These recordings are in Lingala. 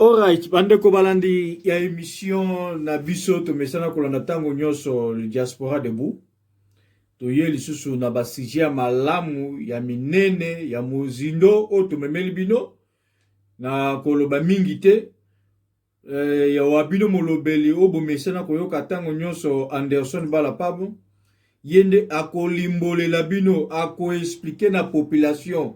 Alright, bandeko balandi ya emission na biso tomesana kolanda ntango nyonso Diaspora Debout. Toye lisusu na basije ya malamu ya minene ya mozindo oyo tomemeli bino na koloba mingi te. Ya wa bino molobeli oyo bomesana koyoka ntango nyonso Anderson Balapabo, ye nde akolimbolela bino, akoexplike na population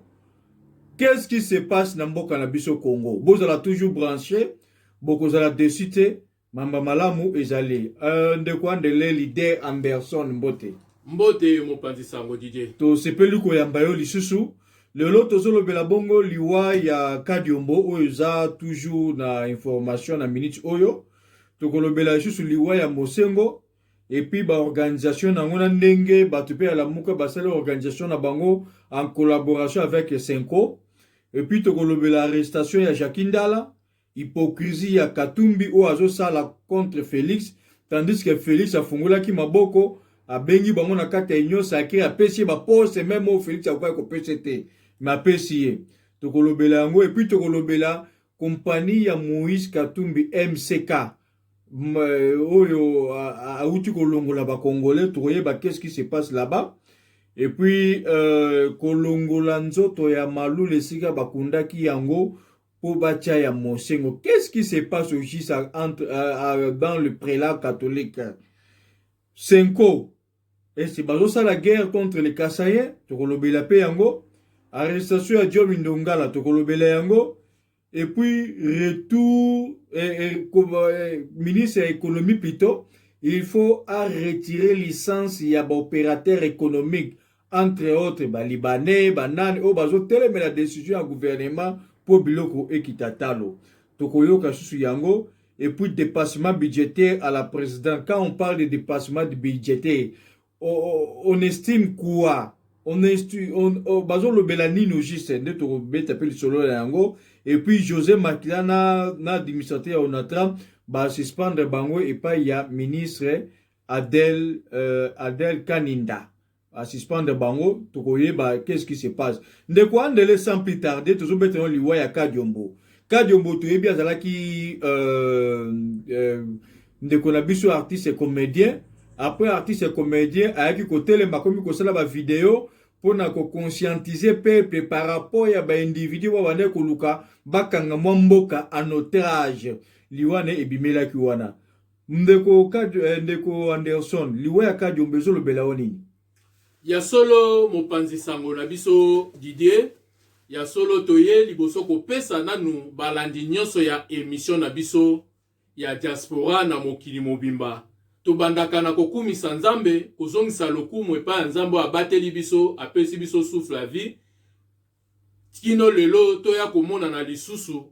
qu'est-ce qui se passe na mboka na biso Congo. Bozala toujours branché, bokozala dessus te, mamba malamu ezali. Ndeko Andele leader Anderson, mbote. Mbote mopanzi sango Didier. Tosepeli koyamba yo lisusu. Lelo tozolobela bongo liwa ya Kadiombo oyo eza toujours na information na minute oyo. Tokolobela lisusu liwa ya Mosengo et puis ba organisation nango na ndenge bato pe ya Lamuka basali organisation na bango en collaboration avec Senko. Et puis tokolobela arrestation ya Jacques Ndala, hypocrisie ya Katumbi oyo azosala contre Félix, tandis que Félix afungolaki maboko, abengi bango na kati ya Union Sacrée, apesi ye ba poste même oyo Félix akokaki kopesa te, mais apesi ye. Tokolobela yango et puis tokolobela compagnie ya Moïse Katumbi MCK oyo auti kolongola ba Congolais, tokoyeba qu'est-ce qui se passe là-bas. Et puis kolongola nzoto ya Malula esika bakundaki yango po batia ya Mosengo. Qu'est-ce qui se passe au juste entre, dans le prélat catholique Senko? Est-ce bazosala guerre contre les Kasaïens? Tokolobela pe yango. Arrestation ya Diomi Ndongala, tokolobela yango. Et puis retour ministre ya économie plutôt, il faut à retirer licence ya ba opérateur économique, entre autres ba libanais, ba nani oyo bazotelemela décision ya gouvernement po biloko ekita talo. Tokoyoka susu yango. Et puis dépassement budgétaire à la présidente. Quand on parle de dépassement budgétaire, on estime quoi? On estime, on, bazolobela nini juste nde tokobeta pe lisolo ya yango. Et puis José Makila na administrateur ya Onatra ba suspendre bango epai ya ministre Adel Kaninda. A suspendre bango, tokoyeba qu'est-ce qui se passe. Ndeko Andele, sans plus tarder, tozobeta yo liwa ya Kadiombo. Kadiombo toyebi azalaki ndeko na biso artiste et comédien. Après artiste et comédien ayaki kotelema, akomi kosala ba vidéo mpona koconscientiser peuple par rapport ya ba individu oyo bandaki koluka bakanga mwa mboka en otage. Liwa ne ebimelaki wana. Ndeko Anderson, liwa ya Kadiombo ezolobela yo nini? Ya solo mopanzi sango na biso Didier, ya solo toye liboso kopesa nanu balandi nyonso ya émission na biso ya diaspora na mokili mobimba. Tobandaka na kokumisa Nzambe, kozongisa lokumu epai ya Nzambe oyo abateli biso, apesi biso souffle ya vie kino lelo toya komonana lisusu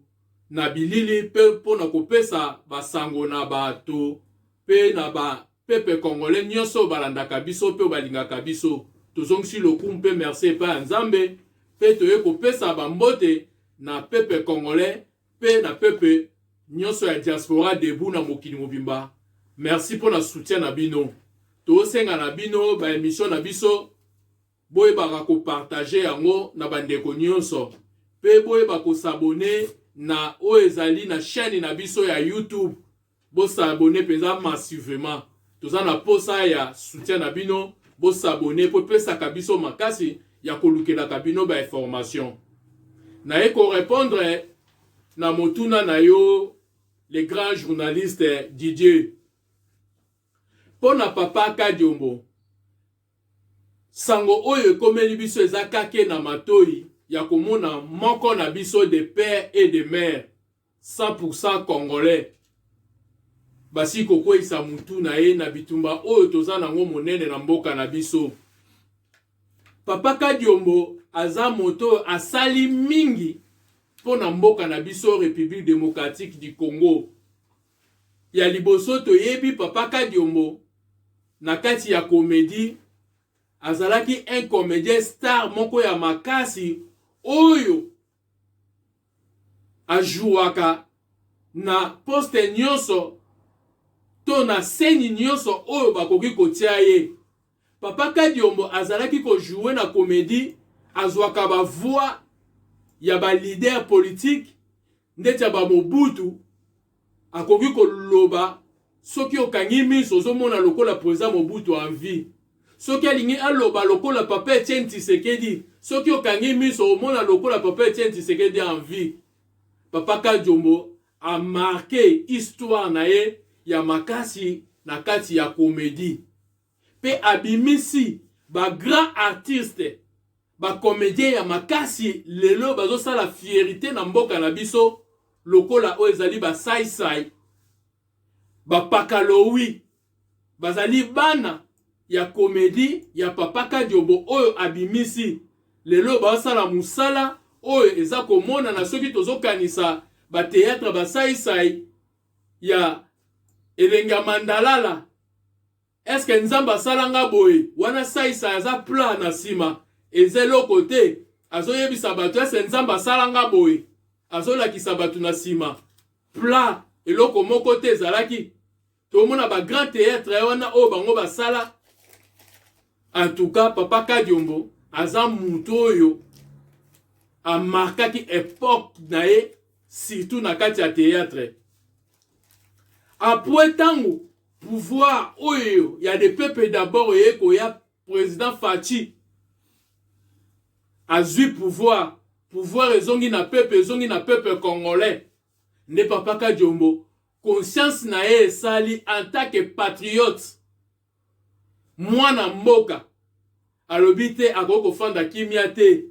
na bilili mpe mpona kopesa basango na bato mpe na ba peuple congolais nyonso balandaka biso mpe balingaka biso. Tozongisi lokumu mpe merci epai ya Nzambe mpe toye kopesa bambote na peuple congolais mpe na peuple nyonso ya diaspora debout na mokili mobimba. Merci mpona soutien na bino. Tosenga na bino ba émission na biso boyebaka kopartage yango na bandeko nyonso mpe boyeba kosabone na oyo ezali na chaîne na biso ya YouTube. Bosabone mpenza massivement, toza na posa ya soutien na bino. Bosabone mpo epesaka biso makasi ya kolukelaka bino ba information. Naye korépondre na motuna na yo le grand journaliste Didier mpo na papa Kadiombo. Sango oyo ekomeli biso eza kake na matoi ya komona moko na biso de père et de mère 100% congolais basi kokweyisa mutu na ye na bitumba oyo toza nango monene na mboka na biso. Papa Kadiombo aza moto asali mingi mpo na mboka na biso République démocratique du Congo. Ya liboso toyebi papa Kadiombo na kati ya comédie, azalaki un comédien star moko ya makasi oyo ajouaka na poste nyonso to na scène nyonso oyo bakoki kotia ye. Papa Kadiombo azalaki kojouer na comédie, azwaka ba voix ya ba leader politique. ndeti ya ba Mobutu, akoki koloba soki okangi miso ozomona lokola président Mobutu en vie. Soki alingi aloba lokola papa Etienne Tshisekedi, soki okangi miso omona lokola papa Etienne Tshisekedi en vie. Papa Kadiombo a marqué histoire na ye ya makasi na kati ya comédie, mpe abimisi ba grand artiste, ba comédien ya makasi lelo bazosala fierté na mboka na biso, lokola oyo ezali basaisai, bapakalowi, bazali bana ya comédie ya papa Kadiombo oyo abimisi. Lelo bazosala mosala oyo eza komonana. Soki tozokanisa ba théâtre, basaisai ya elenge ya mandalala, eske Nzambe asalanga boye wana? Saisai aza plan na nsima, eza eloko te. Azoyebisa bato eske Nzambe asalanga boye, azolakisa bato na nsima plat, eloko moko te ezalaki. Tomona ba grand théâtre wana oyo bango basala. En tout cas, papa Kadiombo aza mutu oyo amarquaki époque na ye, surtout na kati ya théâtre. Après, ntango pouvoir oyo ya de peuple d'abord eye koya, président Fatshi azwi pouvoir, pouvoir ezongi na peuple, ezongi na peuple congolais, nde papa Kadiombo conscience na ye esali en tant que patriote, mwana mboka, alobi te akoki kofanda kimia te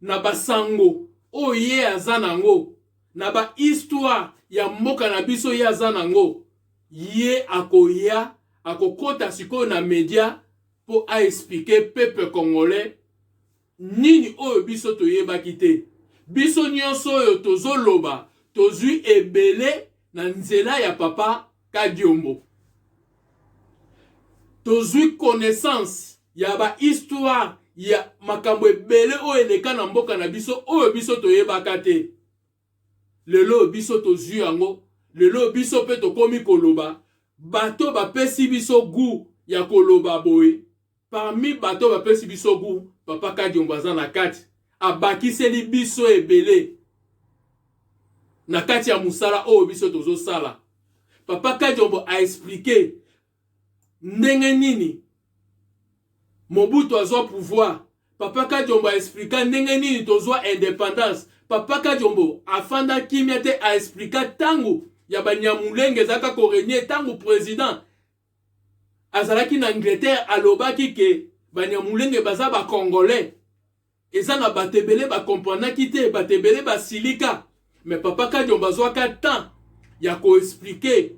na basango oyo ye aza nango, na ba histoire ya mboka na biso ye aza nango. Ye akoya, akokɔta sikoyo na media mpo aexpliquer peuple congolais nini oyo biso toyebaki te. Biso nyonso oyo tozoloba, tozwi ebele na nzela ya papa Kadiombo. Tozwi connaissance ya ba histoire ya makambo ebele oyo eleka na mboka na biso, oyo biso toyebaka te. Lelo biso tozwi yango, lelo biso mpe tokomi koloba. Bato bapesi biso goût ya koloba boye, parmi bato bapesi biso goût, papa Kadiombo aza na kati. Abakiseli biso ebele na kati ya mosala oyo biso tozosala. Papa Kadiombo aexpliquer ndenge nini Mobutu azwa pouvoir. Papa Kadiombo aexpliqua ndenge nini tozwa indépendance. Papa Kadiombo afanda kimia te, aexpliqua ntango ya Banyamulenge ezalaka korégner, ntango président azalaki na Angleterre, alobaki ke Banyamulenge baza bacongolais. Eza na bato ebele bakomprenaki te, bato ebele basilika, mais papa Kadiombo azwaka temps ya koexpliquer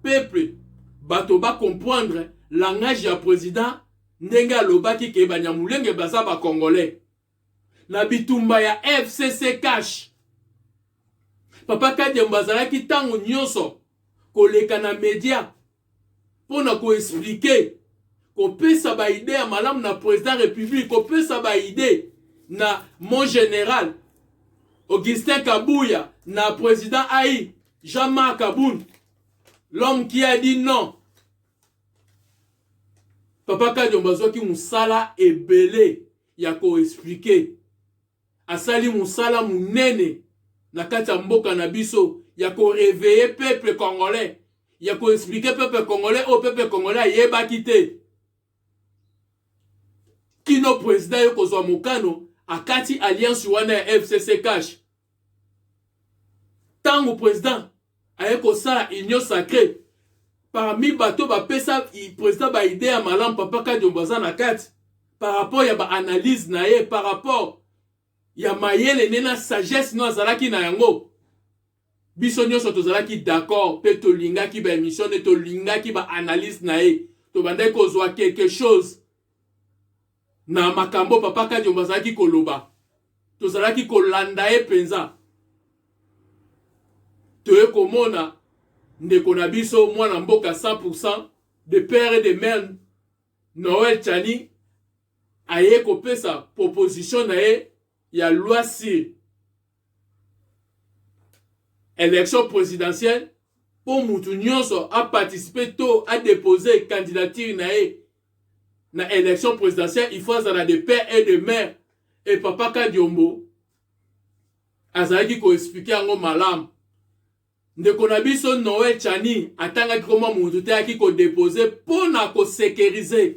peuple, bato bacomprendre langage ya président ndenge alobaki ke Banyamulenge baza bacongolais. Na bitumba ya FCC CACH, papa Kadiombo azalaki ntango nyonso koleka na media mpo na koexpliquer, kopesa ba idée ya malamu na président république, kopesa ba idée na mon général Augustin Kabuya, na président AI Jean-Marc Kabund, l'homme qui a dit non. Papa Kadiombo azwaki mosala ebele ya koexpliquer. Asali mosala monene na kati ya mboka na biso ya koréveiller peuple congolais, ya koexpliquer peuple congolais oyo peuple congolais ayebaki te, kino président ye kozwa mokano, akati alliance wana ya FCC CACH. Ntango président aye kosala union sacrée, parmi bato bapesa président ba idée ya malamu, papa Kadiombo aza na kati, par rapport ya ba analyse na ye, par rapport ya mayele nde na sagesse no azalaki na yango. Biso nyonso tozalaki d'accord mpe tolingaki ba émission nde, tolingaki ba analyse na ye, tobandaki kozwa quelque chose na makambo papa Kadiombo azalaki koloba, tozalaki kolanda ye mpenza. Toye komona ndeko na biso, mwana mboka 100% de père et de mère, Noël Tshiani, aye kopesa proposition na ye ya loi sur élection présidentielle, mpo mutu nyonso aparticiper to adéposer candidature na ye na élection présidentielle, il faut azala de père et de mère. Et papa Kadiombo Azalaki koexplike yango malamu. Ndeko na biso Noël Tshiani atangaki kombo mutu te, ayaki kodepose mpo na kosekerize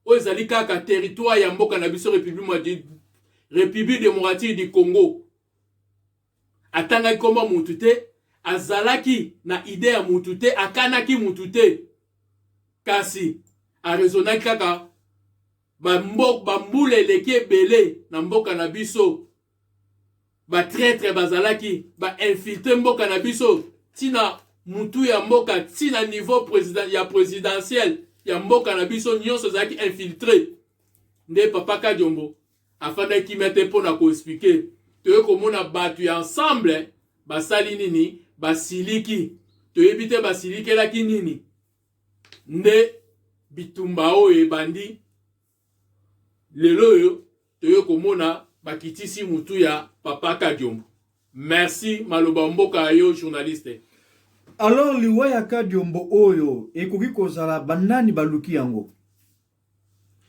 oyo ezali kaka territoire ya mboka na biso République démocratique du Congo. Atangaki kombo mutu te, azalaki na idée ya mutu te, akanaki mutu te, kasi araisonnaki kaka bambula eleki ebele na mboka na biso, batraitre bazalaki bainfiltre mboka na biso ntina mutu ya mboka, ntina niveau ya présidentiel ya mboka na biso nyonso ezalaki infiltré. Nde Papa Kadiombo afandaki kimia te mpo na koexplike. Toye komona bato ya ensemble basali nini, basiliki, toyebi te basilikelaki nini. Nde bitumba oyo ebandi lelo oyo, toye komona bakitisi mutu ya Papa Kadiombo. Merci, maloba mboka ya yo journaliste. Alors, liwa ya Kadiombo oyo ekoki kozala banani baluki yango?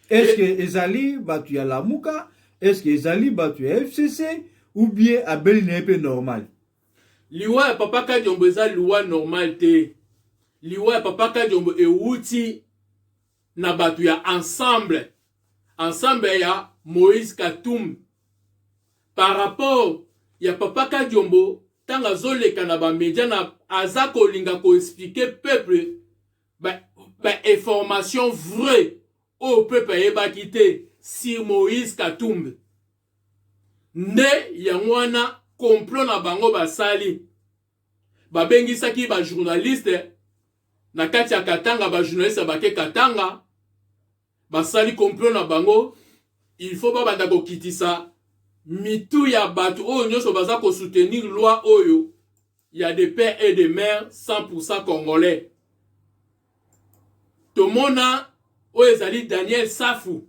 Est-ce que ezali bato ya Lamuka? Est-ce que ezali bato ya FCC ou bien abeli na ye mpe normal? Liwa ya Papa Kadiombo eza liwa normal te. Liwa ya Papa Kadiombo ewuti na bato ya ensemble ya Moïse Katumbi. Par rapport ya Papa Kadiombo, ntango azoleka na bamedia na aza kolinga koexplike peuple bainformation ba vrai oyo peuple ayebaki te sur Moïse Katumbi, nde yango wana complot na bango basali. Babengisaki bajournaliste na kati ya Katanga, bajournaliste bake Katanga, basali complot na bango. Il faut babanda kokitisa mitu ya bato oyo nyonso baza kosoutenir loi oyo ya de père et de mère 100% congolais. Tomona oyo ezali Daniel Safu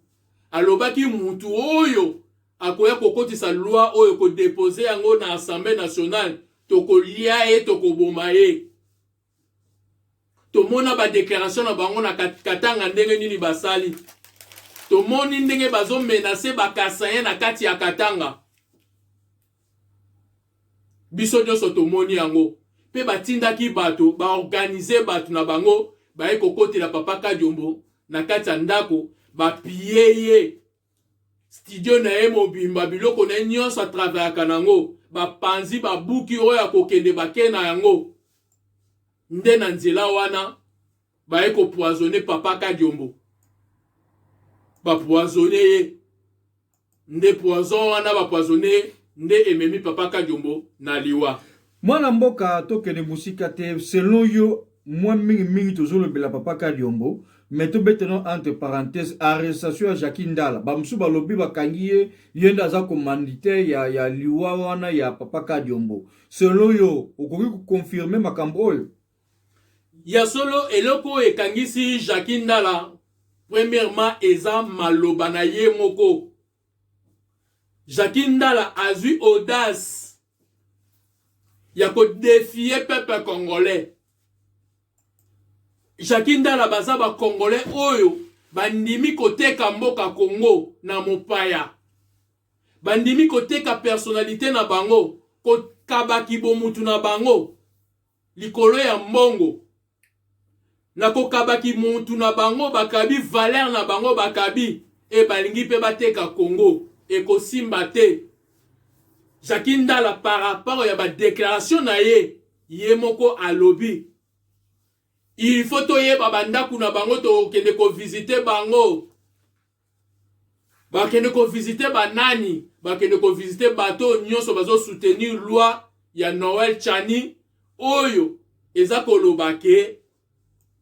alobaki mutu oyo akoya kokotisa loi oyo, kodepose yango na Assemblée nationale, tokolia ye, tokoboma ye. Tomona badéclaration na bango na Katanga, ndenge nini basali. Tomoni ndenge bazomenacer bakasaïens na kati ya Katanga. Biso nyonso tomoni yango. Mpe batindaki bato, baorganiser bato na bango, baye kokotela Papa Kadiombo na kati ya ndako, bapiller ye studio na ye mobimba, biloko na ye nyonso atravaillaka nango, bapanzi, babuki oyo akokende bake na yango. Nde na nzela wana baye kopoisonner Papa Kadiombo, bapoisonner ye. Nde poison wana bapoisonner nde ememi Papa Kadiombo na liwa. Mwana mboka, tokende mosika te. Selon yo, mwa mingimingi tozolobela Papa Kadiombo, mais tobeteno entre parenthèse arrestation ya Jacki Ndala. Bamosusu balobi bakangi ye, ye nde aza commanditaire ya liwa wana ya Papa Kadiombo. Selon yo, okoki koconfirmer makambo oyo? Ya solo, eloko oyo ekangisi Jacki Ndala, premièrement eza maloba na ye moko. Jacki Ndala azwi audace ya kodéfier peuple congolais. Jacki Ndala, baza bacongolais oyo bandimi koteka mboka Congo na mopaya, bandimi koteka personnalité na bango, kokabaki bomutu na bango likolo ya mbongo. Na kokabaki mutu na bango, bakabi valeur na bango, bakabi e balingi mpe bateka Congo, ekosimba te. Jacki Ndala, par rapport ya badéclaration na ye, ye moko alobi il faut toyeba bandako na bango, tokende kovisiter bango. Bakende kovisiter banani? Bakende kovisiter bato nyonso bazosoutenir loi ya Noël Tshiani oyo eza koloba ke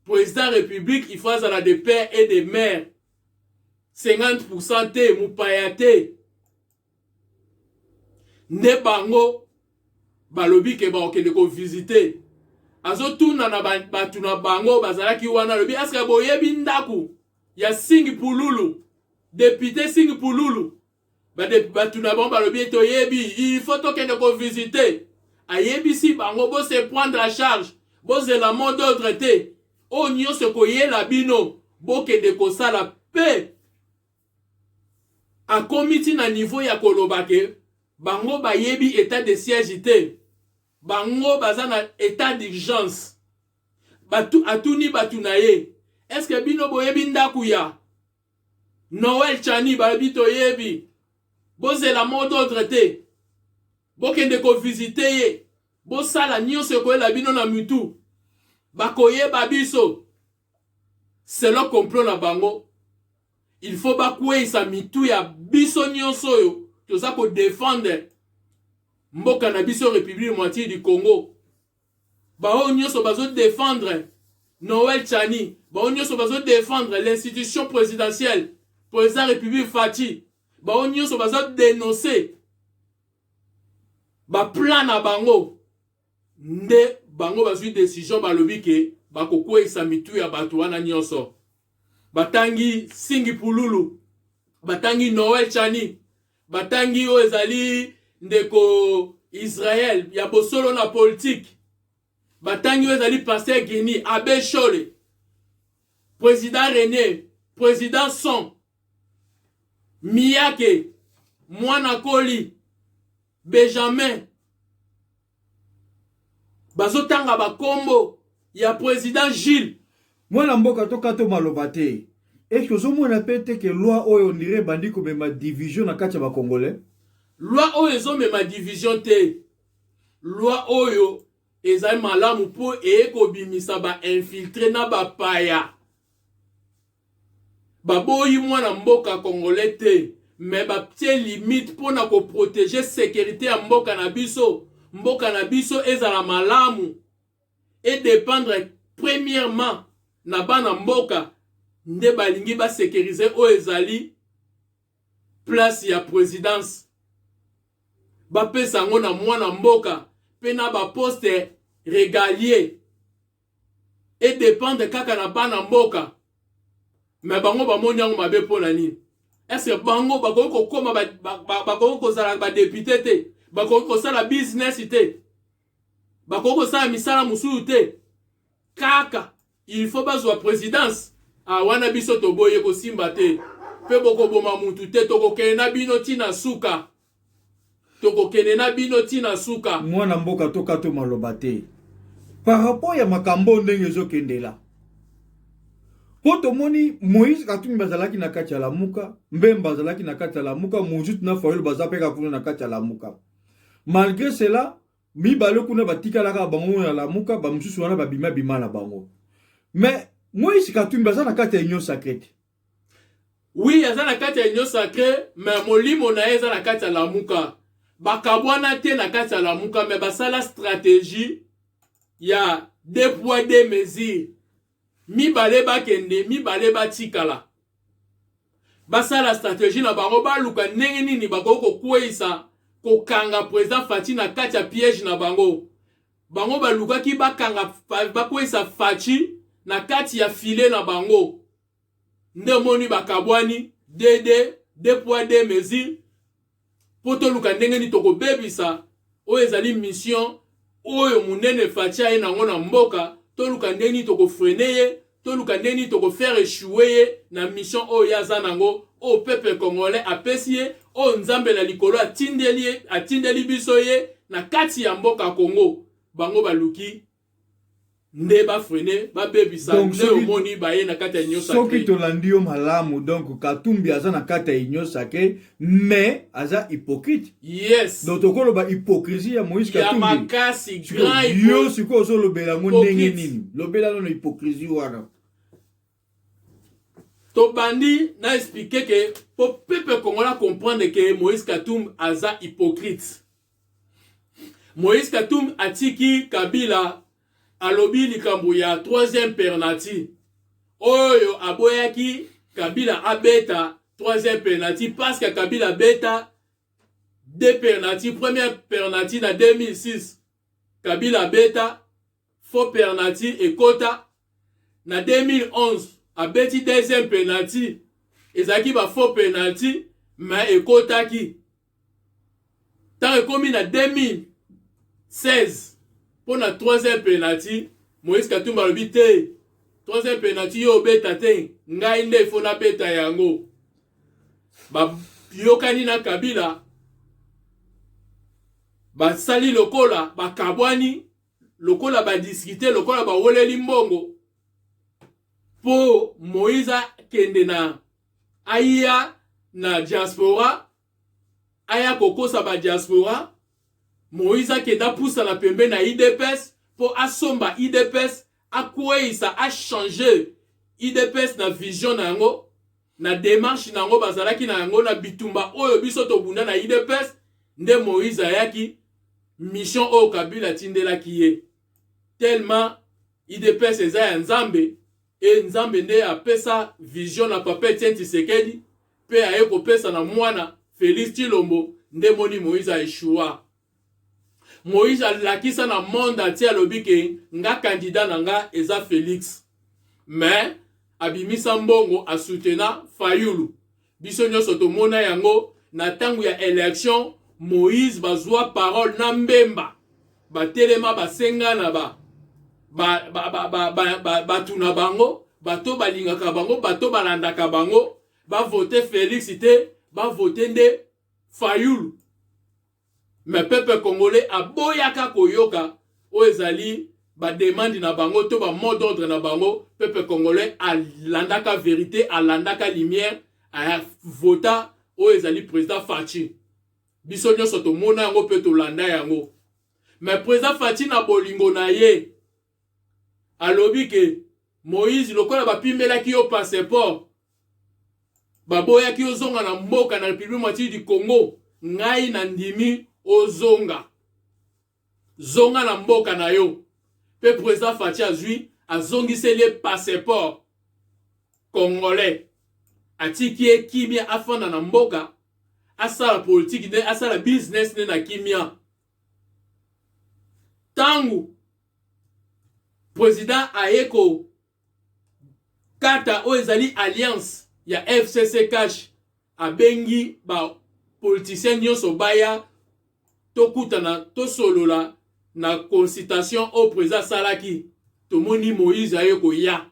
président république il faut azala de père et de mère, 50% te, mopaya te. Nde bango balobi ke bakokende kovisiter. Azotuna na bato na bango bazalaki wana, alobi: "Est-ce boyebi ndako ya Singi Pululu, député Singi Pululu?" Bato na bango balobi ete oyebi, il faut tokende kovisiter. Ayebisi bango: "Bose prendre en charge, bozela mot d'ordre te. Oyo nyonso ekoyela bino, bokende kosala." Mpe akomi ti na niveau ya koloba ke Bango bayebi etat de siège te. Bango baza na etat d'urgence. Batu atuni batu na ye. Est-ce que bino boyebi ndaku ya Noël Tchani? Balobi toyebi. Bozela mot d'ordre te. Bokende ko visiter ye. Bosala nyonso ekoyela bino na mitu. Bakoyeba biso. Selon complot na bango, il faut bakweyisa mitu ya biso nyonso oyo toza ko défendre mboka na biso, République démocratique du Congo. Baoyo nyonso bazo défendre Noël Tchani, baoyo nyonso bazo défendre l'institution présidentielle, président République Fatshi, baoyo nyonso bazo dénoncer ba plan na bango, nde bango bazwi décision. Balobi ke bakokweyisa mitu ya bato wana nyonso. Batangi Singi Pululu, batangi Noël Tchani, batangi oyo ezali ndeko Israel ya bosolo na politike, batangi oyo ezali pasteur Guini, abbé Shole, président René, président Son Miyake, Mwana Koli, Benjamin. Bazotanga bakombo ya président Gilles. Mwana mboka, toka to maloba te. Eske ozomona mpe te ke loi oyo on dirait ebandi komema division na kati ya Bacongolais? Loi oyo ezomema division te. Loi oyo ezali malamu mpo eye kobimisa ba infiltrés na bapaya. Baboyi mwana mboka congolais te, mais batie limite mpona ko protéger sécurité ya mboka na biso. Mboka na biso ezala malamu, e dépendre premièrement na bana mboka. Nde balingi ba sécuriser oyo ezali place ya présidence, bapesa yango na mwana mboka, mpe na ba poste régalien e dépendre kaka na bana mboka. Mais bango bamoni yango mabe. Mpo na nini? Est-ce bango bakoki kokóma, bakoki kozala ba député te? Bakoki kosala business te? Bakoki kosala misala mosusu te? Kaka il faut bazwa présidence? Ah, wana biso toboye, kosimba te. Mpe bokoboma mutu te. Tokokende na bino ntina suka, tokokende na bino ntina suka. Mwana mboka, toka to maloba te par rapport ya makambo ndenge ezokendela, mpo tomoni Moïse Katumbi bazalaki na kati ya Lamuka, Mbemba azalaki na kati ya Lamuka, Muzito na Fayulu baza mpe kaka kuna na kati ya Lamuka. Malgré cela, mibale kuna batikalaka bango na Lamuka, bamosusu wana babima-bima na bango. Mais Moïse Katumbi aza na kati ya Union sacrée te. Oui, aza na kati ya Union sacrée, mais molimo na ye eza na kati ya Lamuka. Bakabwana te na kati ya Lamuka, mais basala stratégie ya deux poids deux mesures. Mibale bakende, mibale batikala. Basala stratégie na bango, baluka ndenge nini bakoki kokweyisa, kokanga président Fatshi na kati ya piège na bango. Bango balukaki bakanga, bakweyisa Fatshi na kati ya filet na bango. Nde omoni bakabwani dd, deux poids deux mesures, mpo toluka ndenge nini tokobebisa oyo ezali mission oyo monene Fatshi aye nango na mboka. Toluka ndenge nini toko freiner ye, toluka ndenge nini toko faire échouer ye na mission oyo ye aza nango, oyo peuple congolais apesi ye, oyo Nzambe na likolo atindeli ye, atindeli biso ye na kati ya mboka Congo. Bango baluki nde ba freiner, babebisa. Nde omoni baye na kati ya Union. Soki tolandi yo malamu, donc Katumbi aza na kati ya Union sacrée, mais aza hypocrite. Yes. Donc tokoloba hypocrisie ya Moïse Katumbi ya makasi, grand. Yo sikoyo ozolobela yango ndenge nini? Lobela nano hypocrisie wana. Tobandi na expliquer ke po peuple congolais comprendre ke Moïse Katumbi aza hypocrite. Moïse Katumbi atiki Kabila alobi likambo ya troisième penalty oyo aboyaki Kabila abeta troisième penalty, parce que Kabila abeta deux penalty. Première penalty na 2006, Kabila abeta faux penalty, ekota. Na 2011, abeti deuxième penalty, ezalaki ba faux penalty, mais ekotaki. Ntango ekomi na 2016 mpo na troisième penalty, Moïse Katumbi alobi te, troisième penalty yo obeta te, ngai nde ifo nabeta yango. Bayokani na Kabila. Basali lokola bakabwani, lokola badiskite, lokola baweleli mbongo mpo Moïse akende na aya na diaspora, aya kokosa ba diaspora. Moïse akende apusana pembe na UDPS mpo asomba UDPS, akweyisa, achange UDPS na vision na yango, na démarche na yango bazalaki na yango, na bitumba oyo biso tobunda na UDPS. Nde Moïse ayaki mission oyo Kabila atindelaki ye. Tellement UDPS eza ya Nzambe, e Nzambe nde apesa vision na papa Etienne Tshisekedi mpe aye kopesa na mwana Félix Tshilombo. Nde moni Moïse aéchoua. Moïse alakisa na monde entier, alobi ke nga candidat na nga eza Félix, mais abimisa mbongo asoutenir Fayulu. Biso nyonso tomona yango na ntango ya élection. Moïse bazwa parole na Mbemba, batelema, basenga na ba bato ba, ba, ba, ba, ba, ba, na bango, bato balingaka bango, bato balandaka bango, bavote Félix te, bavote nde Fayulu. Mais peuple congolais aboyaka koyoka oyo ezali bademande na bango to bamot d'ordre na bango. Peuple congolais alandaka vérité, alandaka lumière, avota oyo ezali président Fatshi. Biso nyonso tomona yango mpe tolanda yango. Mais président Fatshi, na bolingo na ye, alobi ke Moïse, lokola bapimelaki yo passeport, baboyaki ozonga na mboka na République Démocratique du Congo, ngai na ndimi ozonga, zonga na mboka na yo. Mpe président Fatshi azwi, azongiseli ye passeport congolais, atiki ye kimia, afanda na mboka, asala politike nde, asala business nde na kimia. Ntango président aye kokata oyo ezali alliance ya FCC CACH, abengi bapoliticien nyonso baya tokutana, tosolola. Na consultation oyo président asalaki, tomoni Moïse aye koya.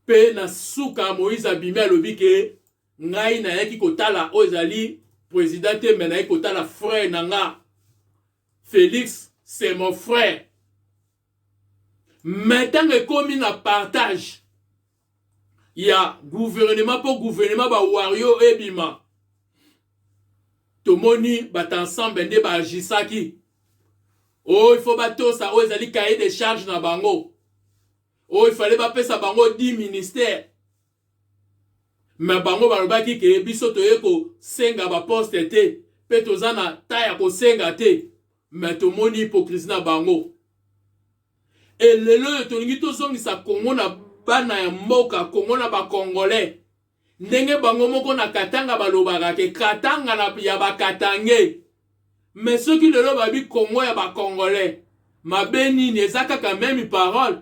Mpe na suka, Moïse abimi, alobi ke ngai nayaki kotala oyo ezali président te, mais nayaki kotala frère na nga Félix, c'est mon frère. Mais ntango ekomi na partage ya gouvernement, mpo gouvernement bawario ebima, tomoni bato ensemble nde baagisaki oyo il faut batosa oyo ezali cahier de charge na bango, oyo ifale bapesa bango 10 ministère. Mais bango balobaki ke biso toye kosenga baposte te, mpe toza na ta ya kosenga te. Mais tomoni hypocrisie na bango. Elelo oyo tolingi tozongisa Kongo na bana ya mboka Kongo, na bacongolais, ndenge bango moko na Katanga balobaka ke Katanga na ya bakatangais. Mais soki lelo babi Kongo ya bacongolais, mabe nini? Eza kaka même parole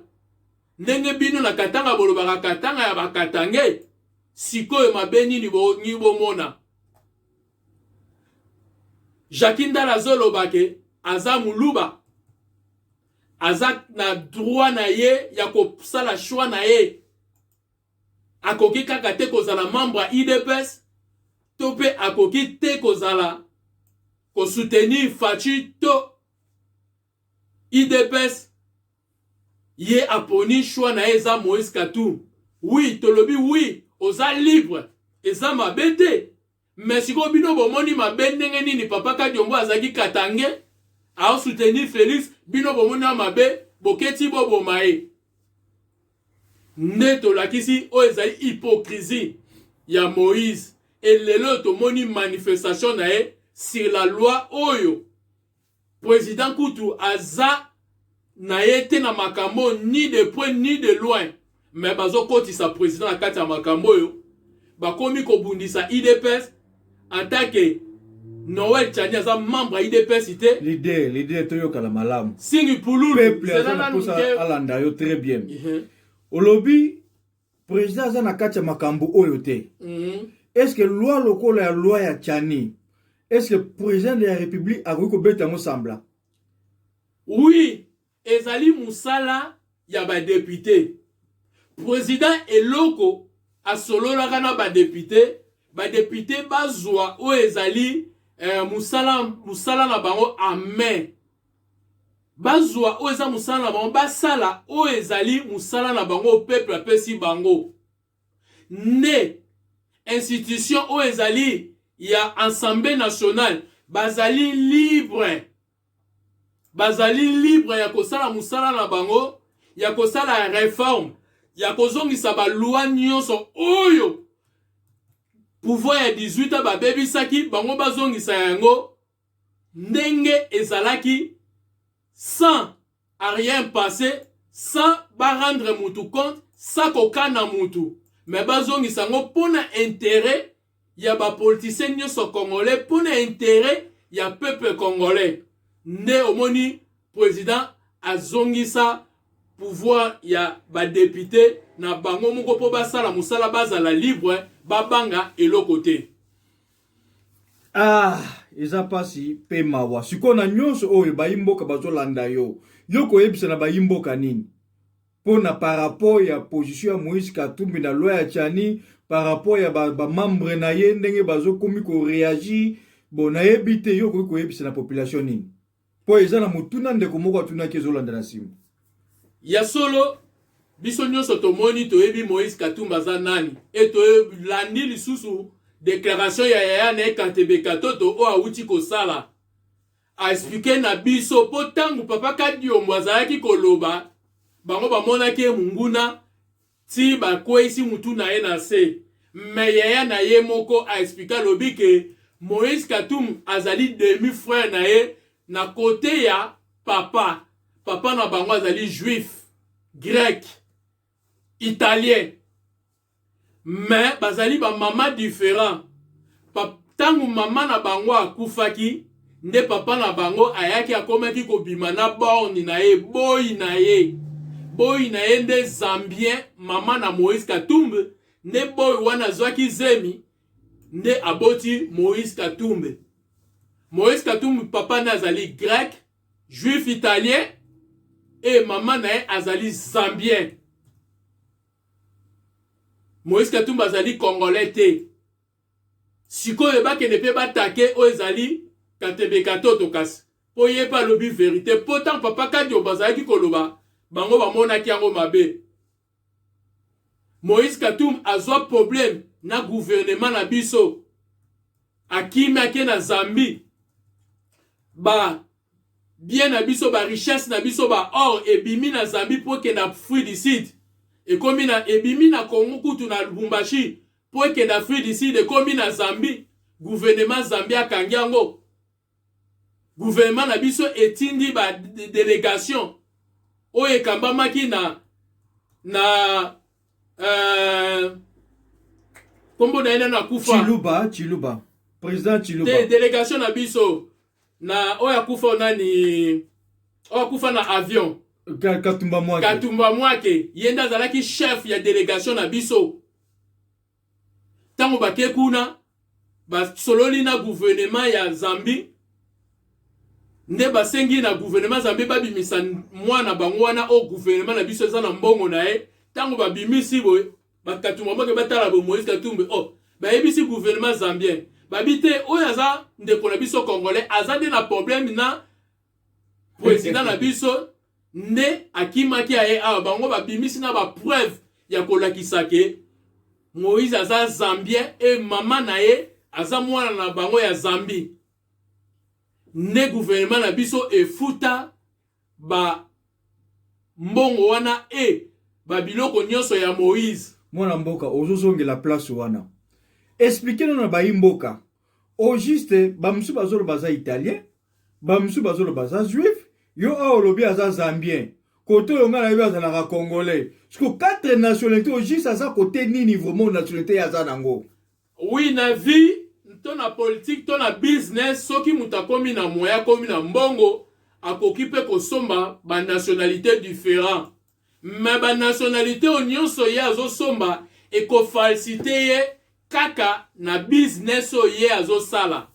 ndenge bino na Katanga bolobaka Katanga ya bakatangais. Sikoyo mabe nini bolingi bomona? Jacky Ndala azoloba ke aza moluba, aza na droit na ye ya kosala choix na ye. Akoki kaka te kozala membre ya UDPS to mpe akoki te kozala kosoutenir Fatshi to UDPS. Ye aponi choix na ye eza Moïse Katumbi. Oui, tolobi oui, oza libre, eza mabe te. Mais sikoyo bino bomoni mabe ndenge nini? Papa Kadiombo azalaki katangais, aosoutenir Félix, bino bomoni ya mabe, boketi boboma ye. Nde tolakisi oyo ezali hypocrisie ya Moïse. Elelo oyo tomoni manifestation na ye sur la loi oyo président kutu aza na ye te na makambo, ni de près ni de loin, mais bazokotisa président na kati ya makambo oyo. Bakomi kobundisa UDPS en tant que Noël Tshiani aza membre ya UDPS te. Leader, leader, toyokala malamu. Singi pululu. Peuple aza na mposa alanda yo très bien. Olobi président aza na kati ya makambo oyo te. Est ce que loi lokola ya loi ya Tshiani, est ce que président de la République akoki kobeta yango sambla? Oui, ezali mosala ya badéputé. Président eloko asololaka na badéputé, badéputé bazwa oyo ezali mosala mosala na bango en main. Bazwa oyo eza mosala na bango, basala oyo ezali mosala na bango oyo peuple apesi bango. Nde institution oyo ezali ya Assemblée nationale bazali libre, bazali libre ya kosala mosala na bango, ya kosala réforme, ya kozongisa baloi nyonso oyo pouvoir ya 18 babebisaki bango, bazongisa yango ndenge ezalaki, sans rien passer, sans barendre mutu compte, sans kokana mutu, mais bazongisa yango mpona intérêt ya bapoliticien nyonso congolais, mpona intérêt ya peuple congolais. Nde omoni président azongisa pouvoir ya badéputé na bango moko mpo basala mosala, bazala libre, babanga eloko te. Ah, eza mpasi mpe mawa. Sikoyo na nyonso oyo bayimboka bazolanda yo, yo koyebisa na bayimboka nini mpo na par rapport ya position ya Moïse Katumbi na loi ya Tshiani, par rapport ya bamembre ba na ye, ndenge bazokomi koréagir? Bon, nayebi te, yo okoki koyebisa na population nini? Mpo eza na motuna ndeko moko atunaki, ezolanda na nsima. Ya solo, biso nyonso tomoni, toyebi Moïse Katumbi aza nani. E tolandi lisusu déclaration ya yaya na ye Katebe Katoto oyo awuti kosala, aexpliquer na biso, mpo ntango papa Kadiombo azalaki koloba, bango bamonaki ye monguna ti bakweyisi mutu na ye na se. Mais yaya na ye moko aexpliquer, alobi ke Moïse Katumbi azali demi frère na ye na côté ya papa. Papa na bango azali juif grec italien, mais bazali bamama différent. Ntango mama na bango akufaki, nde papa na bango ayaki, akomaki kobima na borne na ye, boyi na ye. Boyi na ye nde zambien, mama na Moïse Katumbi. Nde boyi wana azwaki zemi, nde aboti Moïse Katumbi. Moïse Katumbi, papa na azali grec juif italien e mama na ye azali zambien. Moïse Katumbi azali congolais te. Sikoyo bakende mpe batake oyo ezali Katebe Katoto, kasi mpo ye mpe alobi vérité, mpo ntango papa Kadiombo azalaki koloba, bango bamonaki yango mabe. Moïse Katumbi azwa problème na gouvernement na biso, akimi, ake na Zambie. Ba bien na biso, barichesse na biso, baor ebimi na Zambie mpo ekende Afrique du Sud. Ekomi na, ebimi na Congo kutu na Lubumbashi mpo ekende Afrique du Sud, ekomi na Zambie, gouvernement Zambie akangi yango. Gouvernement na biso etindi badélégation oyo ekambamaki na nkombo na ye nano akufa. Chiluba, Chiluba, président Chiluba. Te, délégation na biso na oyo akufa nani, oyo akufa na avion. Katumba Mwake. Katumba Mwake, ye nde azalaki chef ya délégation na biso. Ntango bake kuna, basololi na gouvernement ya Zambie, nde basengi na gouvernement Zambie babimisa mwana bango wana oyo gouvernement na biso eza na mbongo na ye. Ntango babimisi boye, bakatumba Mwake batala boye Moïse Katumbi, oh, bayebisi gouvernement zambien, babi te, oyo aza ndeko na biso congolais, aza nde na problème na président na biso, nde akimaki aye awa. Bango babimisi na bapreuve ya kolakisa ke Moïse aza zambien e mama na ye aza mwana na bango ya Zambie. Nde gouvernement na biso efuta ba mbongo wana e babiloko nyonso ya Moïse. Mwana mboka, ozozongela place wana, expliquer nano na bayi mboka au juste. Bamosusu bazoloba aza italien, bamosusu bazoloba aza juif, yo awa olobi aza zambien, côté oyo ngai nayebi azalaka congolais. Siko quatre nationalité, au juste aza côté nini vraiment, nationalité ye aza nango? Oui, na vie to na politique to na business, soki moto akomi na moyen, akomi na mbongo, akoki mpe kosomba banationalité différent. Mais banationalité oyo nyonso ye azosomba ekofaciliter ye kaka na business oyo ye azosala.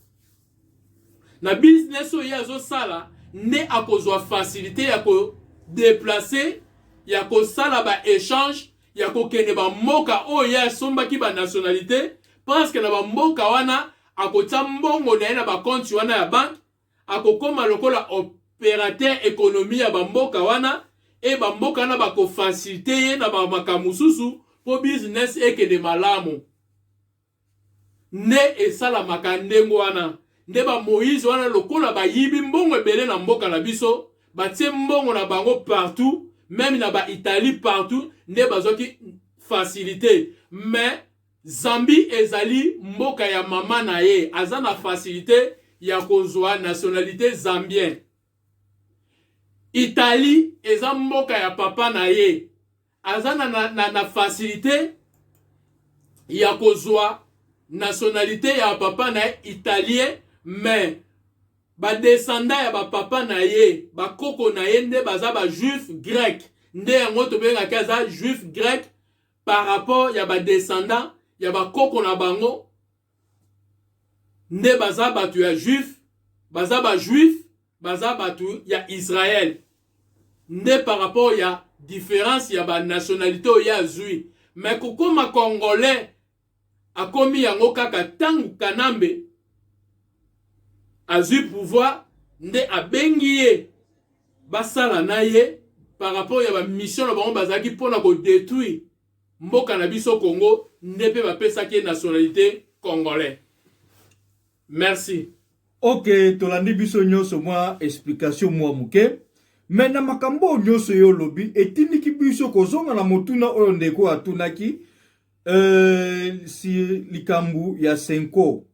Na business oyo ye azosala nde akozwa facilité ya kodéplacer, ya kosala baéchange, ya kokende bamboka oyo ye asombaki banationalité, parce que na bamboka wana Akotia mbongo na ye na bacompte wana ya banque, akokoma lokola opérateur économie ya bamboka wana, e bamboka wana bakofaciliter ye na bamakambo mosusu mpo business ekende malamu. Nde esalamaka ndenge wana. Nde bamoïse wana, lokola bayibi mbongo ebele na mboka na biso, batie mbongo na bango partout, même na baItalie, partout, nde bazwaki facilité. Mais Zambie ezali mboka ya mama na ye, aza na facilité ya kozwa nationalité zambien. Italie eza mboka ya papa na ye, aza na facilité ya kozwa nationalité ya papa na ye italien. Mais badescendants ya bapapa na ye, bakoko na ye, nde baza bajuif grec. Nde yango tobengaki aza juif grec par rapport ya badescendants ya bakoko na bango, nde baza bato ya juif, baza bajuif, baza bato ya Israel. Nde par rapport ya différence ya banationalité oyo ye azwi. Mais kokóma congolais, akomi yango kaka ntango Kanambe azwi pouvoir, nde abengi ye basala na ye par rapport ya bamission na bango bazalaki mpona kodétruire mboka na biso Congo. Nde mpe bapesaki ye nationalité congolais. Merci. Ok, tolandi biso nyonso mwa explication mwa moke. Mais na makambo oyo nyonso yo olobi, etindiki biso kozonga na motuna oyo ndeko atunaki si likambo ya CENCO.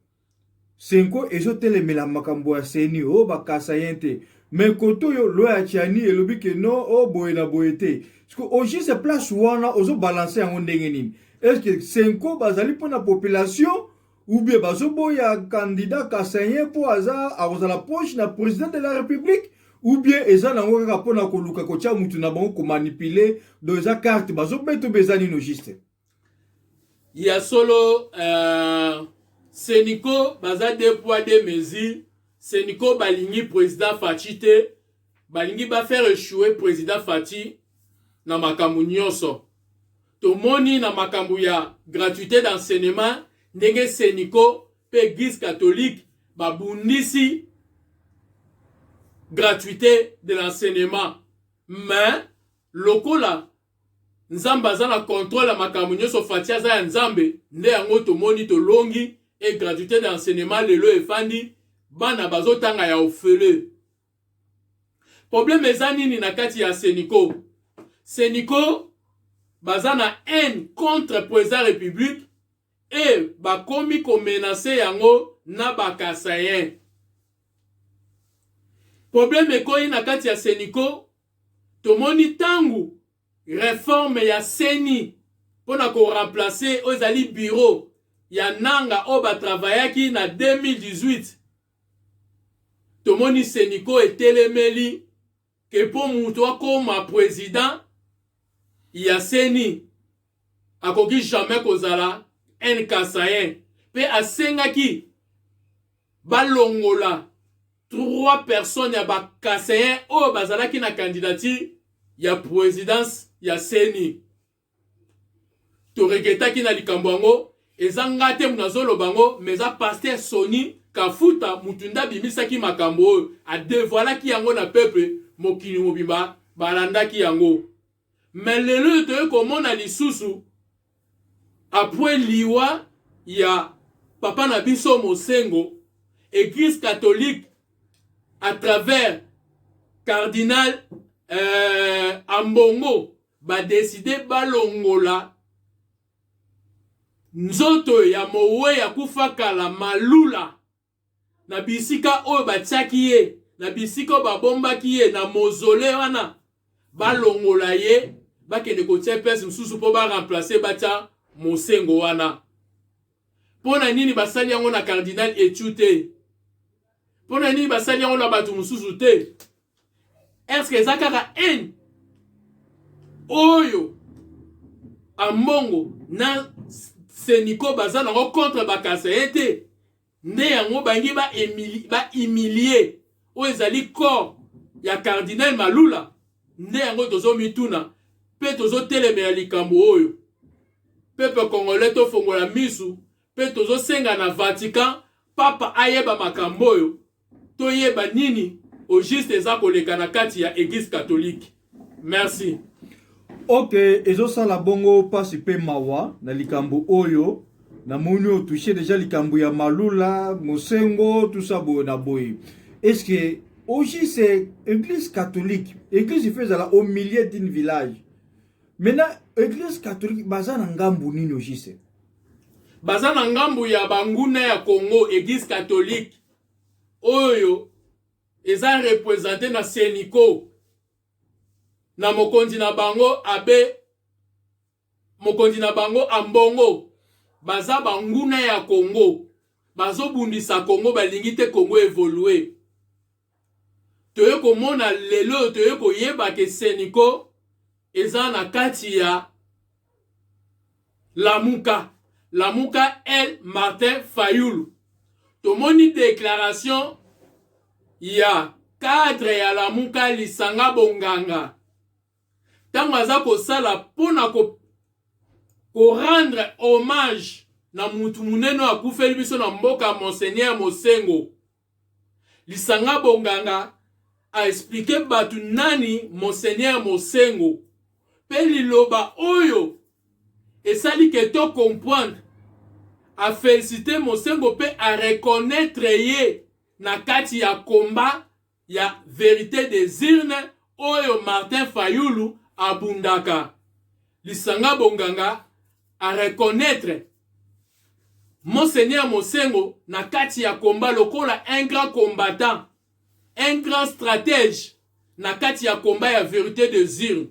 CENCO ezotelemela makambo ya CENI oyo bakasaïens te, mais kote oyo loi ya Tshiani elobi ke no, oyo boye na boye te. Au juste place wana ozobalancer yango ndenge nini? Est ce que CENCO bazali mpona population ou bien bazoboya candidat kasaïen mpo aza akozala proche na président de la République, ou bien eza nango kaka mpona koluka kotia mutu na bango, komanipuler? Donc eza carte bazobeta obe eza nini juste? Ya solo, CENCO baza deux poids deux mesures. CENCO balingi président Fatshi te, balingi bafaire échouer président Fatshi na makambo nyonso. Tomoni na makambo ya gratuité d'enseignement, ndenge CENCO mpe Église catholique babundisi gratuité de l'enseignement. Mais lokola Nzambe aza na contrôle ya makambo nyonso, Fatshi aza ya Nzambe, nde yango tomoni tolongi e gratuité d'enseignement lelo efandi, bana bazotanga ya ofele. Problème eza nini na kati ya CENCO? CENCO baza na haine contre président République e bakomi komenacer yango na bakasaïens. Problème ekoyi na kati ya CENCO. Tomoni ntango réforme ya CENI mpona koremplacer oyo ezali bureau ya Nanga oyo batravaillaki na 2018, tomoni CENCO etelemeli ke mpo moto akóma président ya CENI akoki jamais kozala un kasaïen, mpe asengaki balongola trois personnes ya bakasaïens oyo bazalaki na candidature ya présidence ya CENI. Toregrettaki na likambo yango. Eza nga te mutu azoloba yango, mais eza pasteur Soni Kafuta mutu nde abimisaki makambo oyo, adévoilaki yango na peuple, mokili mobimba balandaki yango. Mais lelo oyo toye komona lisusu, après liwa ya papa na biso Monsengwo, Église catholique à travers cardinal Ambongo badécider balongola nzoto ya mowe akufa kala Malula na bisika oyo batiaki ye, na bisika oyo babombaki ye na mausolée wana. Balongola ye, bakende kotia place mosusu mpo baremplacer, batia Monsengwo wana. Mpo na nini basali yango na cardinal Etsou te? Mpo na nini basali yango na bato mosusu te? Est-ce eza kaka haine oyo Ambongo na CENCO baza nango contre bakasaïens te nde yango bangi bahumilier oyo ezali corps ya cardinal Malula? Nde yango tozomituna mpe tozotelemela likambo oyo. Peuple congolais, tofongola misu mpe tozosenga na Vatican. Papa ayeba makambo oyo, toyeba nini au juste eza koleka na kati ya Eglise catholique. Merci. Ok, ezosala bongo mpasi mpe mawa na likambo oyo namoni otouche deja likambo ya Malula, Mosengo, tout ça boye na boye. Est-ce que au juste Église catholique, église ife ezala au milieu d'une village? Maintenant, Église catholique baza na ngambu nini au juste? Baza na ngambu ya banguna ya Congo. Église catholique oyo eza représentée na CENCO, na mokonzi na bango abbé, mokonzi na bango Ambongo. Baza banguna ya Congo, bazobundisa Congo, balingi te Congo évolue. Toye komona lelo, toye koyeba ke CENCO eza na kati ya Lamuka, Lamuka el Martin Fayulu. Tomoni déclaration ya cadre ya Lamuka, Lisanga Bonganga, ntango aza kosala mpona korendre hommage na mutu monene oyo akufeli biso na mboka, Monseigneur Mosengo. Lisanga Bonganga aexpliquer bato nani Monseigneur Mosengo, mpe liloba oyo esali ke to comprendre, aféliciter Mosengo mpe areconnaître ye na kati ya combat ya vérité des urnes oyo Martin Fayulu abundaka. Lisanga Bonganga areconnaître Monseigneur Mosengo na kati ya combat lokola un grand combattant, un grand stratège na kati ya combat ya vérité des urnes.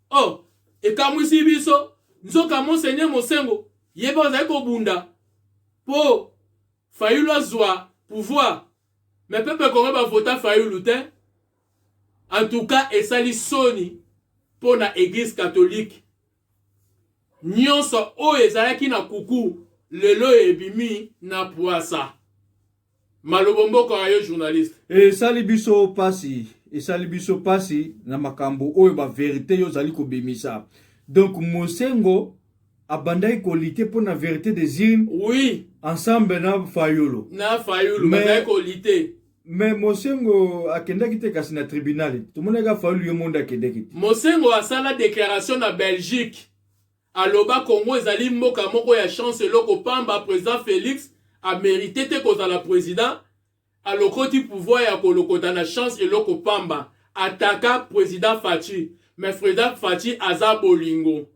Oh, ekamwisi biso, nzoka Monseigneur Mosengo ye mpe azali kobunda mpo Fayulu azwa pouvoir, mais peuple kongo bavota Fayulu te. En tout cas, esali soni mpo na Église catholique. Nyonso oyo ezalaki na kuku, lelo ebimi na pwasa. Malobo mboka ya yo, journaliste. Esali biso pasi, esali biso pasi na makambo oyo, bavérité oyo ozali kobimisa. Donc Mosengo abandaki kolutter mpo na vérité des urnes ensemble na Fayulu. Na Fayulu. Bazalaki kolutter. Mais Mosengo akendaki te kasi na tribunal. Tomonaki Fayulu ye monde akendaki te. Mosengo asala déclaration na Belgique, aloba Congo ezali mboka moko ya chance, eloko pamba. Président Félix amérite te kozala président, alokoti pouvoir ya kolokota na chance, eloko pamba. Ataka président Fatshi, mais président Fatshi aza bolingo,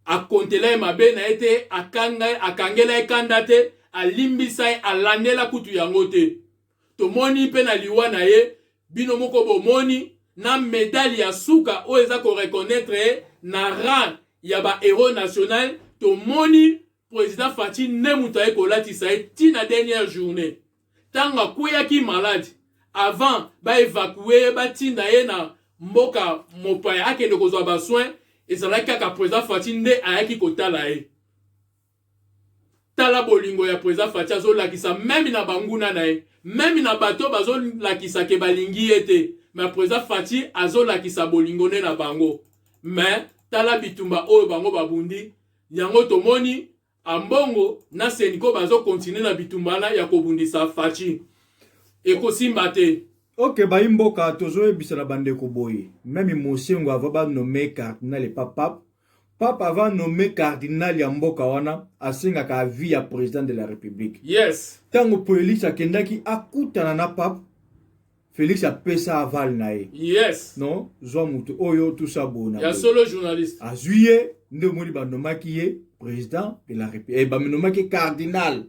akontela ye mabe na ye te, akangela ye kanda te, alimbisa ye, alandela kutu yango te. Tomoni mpe na liwa na ye, bino moko bomoni na médaille ya suka oyo eza koreconnaître ye na rang ya bahéros national. Tomoni président Fatshi nde moto aye kolatisa ye ntina dernière journée, ntango akweyaki malade, avant baévacuer ye, batinda ye na mboka mopaya akende kozwa basoins. Ezalaki kaka président Fatshi nde ayaki kotala ye. Tala bolingo ya président Fatshi azolakisa même na banguna na ye, même na bato bazolakisa ke balingi ye te, mais président Fatshi azolakisa bolingo nde na bango. Mais tala bitumba oyo bango babundi yango. Tomoni Ambongo na CENCO bazocontinuer na bitumba wana ya kobundisa Fatshi, ekosimba te. Ok, bayi mboka, tozoyebisa na bandeko boye: même Mosengo, avant banommer cardinal epa pape, pape avant nommer cardinal ya mboka wana, asengaka avis ya président de la République. Ntango Félix akendaki akutana na pape, Félix apesa aval na ye. Non, zwa moto oyo, tusa bona. Ya solo, journaliste. Azwi ye nde omoni banomaki ye président de la République, eh, baminomaki cardinal.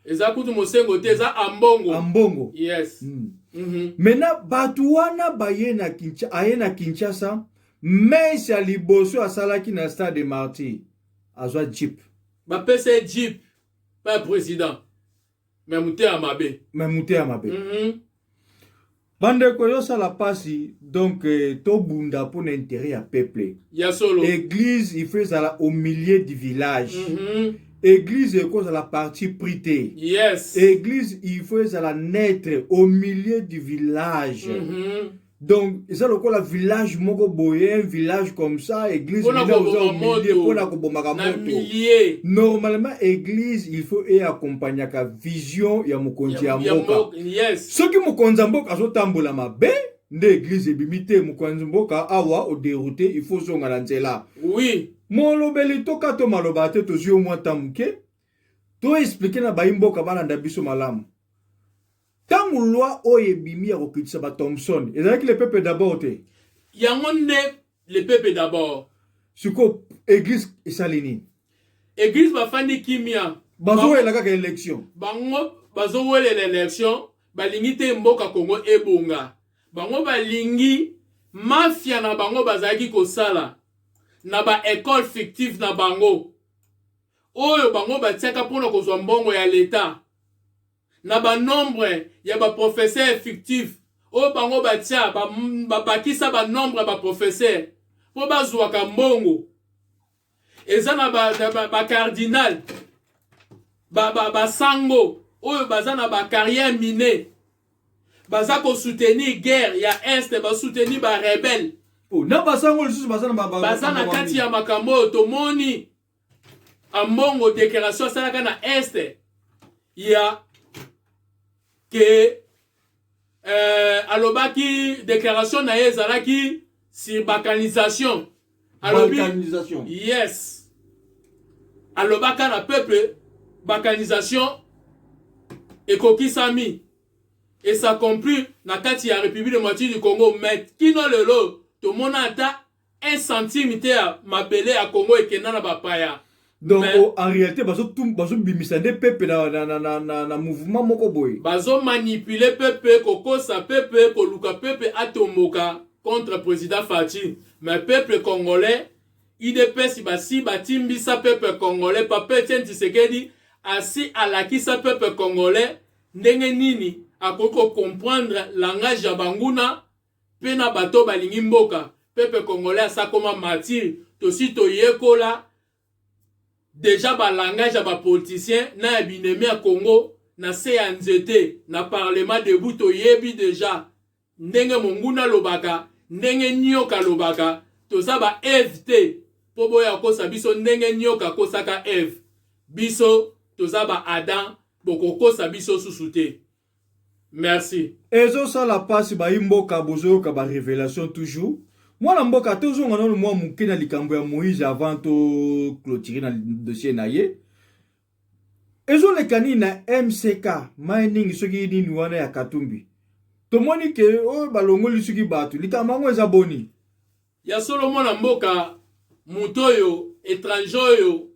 Eza kutu Mosengo te, eza Ambongo. Ambongo. Yes. Maintenant, bato wana baye na Kinshasa, aye na Kinshasa, messe ya liboso asalaki na Stade de Martyr, azwa jeep. Bapesa ye jeep pa président, mais motema mabe. Mais motema mabe. Bandeko, ezosala mpasi. Donc tobunda mpona intérêt ya peuple. Ya solo. Église, il faut ezala au milieu du village. Église ekozala parti pris te. Église, il faut ezala naître au milieu du village. Donc eza lokola village moko boye, un village comme ça, église Mpona mina oza koboma au milieu moto. mpona kobomaka Na moto. Milieu. Normalement, église, il faut eaccompagnaka vision ya mokonzi ya mboka. Soki mokonzi ya mboka azotambola mabe, nde église ebimi te. Mokonzi mboka awa odérouté, il faut ozonga na nzela. Molobeli, toka to maloba te, tozwi yo mwa ta moke, toexpliquer na bayi mboka balanda biso malamu. Ntango loi oyo ebimi ya kokitisa bathomson, ezalaki le peuple d'abord te? Yango nde le peuple d'abord. Sikoyo église esali nini? Église bafandi kimia. Bazowela kaka élection. Bango bazowelela élection, balingi te mboka Kongo ebonga. Bango balingi mafia na bango bazalaki kosala na baécole fictive na bango oyo bango batiaka mpona kozwa mbongo ya leta, na banombre ya baprofesseur fictif oyo bango batia, babakisa banombre ya baprofesseur mpo bazwaka mbongo. Eza na bacardinal, basango oyo baza na bacarrière mine, baza kosoutenir guerre ya Est, basoutenir barebelles. Oh, na basango lisusu baza na baza na kati ya makambo oyo. Tomoni Ambongo, déclaration asalaka na Est ya ke alobaki, déclaration na ye ezalaki sur balkanisation. Alobi Balkanisation. Yes, alobaka na peuple, balkanisation ekokisami, es'accomplir na kati ya République démocratique du Congo. Mais kino lelo tomona ata 1 centime te ya mabele ya Congo ekenda na bapaya. Donc oh, en réalité bazobimisa nde pepe na mouvement moko boye. Bazomanipuler pepe, kokosa pepe, koluka pepe atomboka contre président Fatshi. Mais peuple congolais, UDPS basi batimbisa peuple congolais. Papa Etienne Tshisekedi asi alakisa peuple congolais ndenge nini akoki kocomprendre langage ya banguna mpe na bato balingi mboka. Peuple congolais asakoma mature. Tosi toyekola déjà balangage ya bapoliticien na ya binemi ya Congo na se ya nzete na parlement debout. Toyebi déjà ndenge monguna alobaka, ndenge nyoka alobaka. Toza ba Eve te mpo boya kokosa biso ndenge nyoka akosaka Eve. Biso toza ba Adam, bokokosa biso susu te. Merci. Ezosala mpasi. Bayi mboka, bozoyoka barévélation toujours. Mwana mboka, tozonga nano mwa moke na likambo ya Moïse avant toclôturer na dossier na ye. Ezoleka nini na MCK Mining, soki nini wana ya Katumbi? Tomoni ke oyo balongoli soki bato, likambo yango eza boni? Ya solo, mwana mboka, moto oyo étranger oyo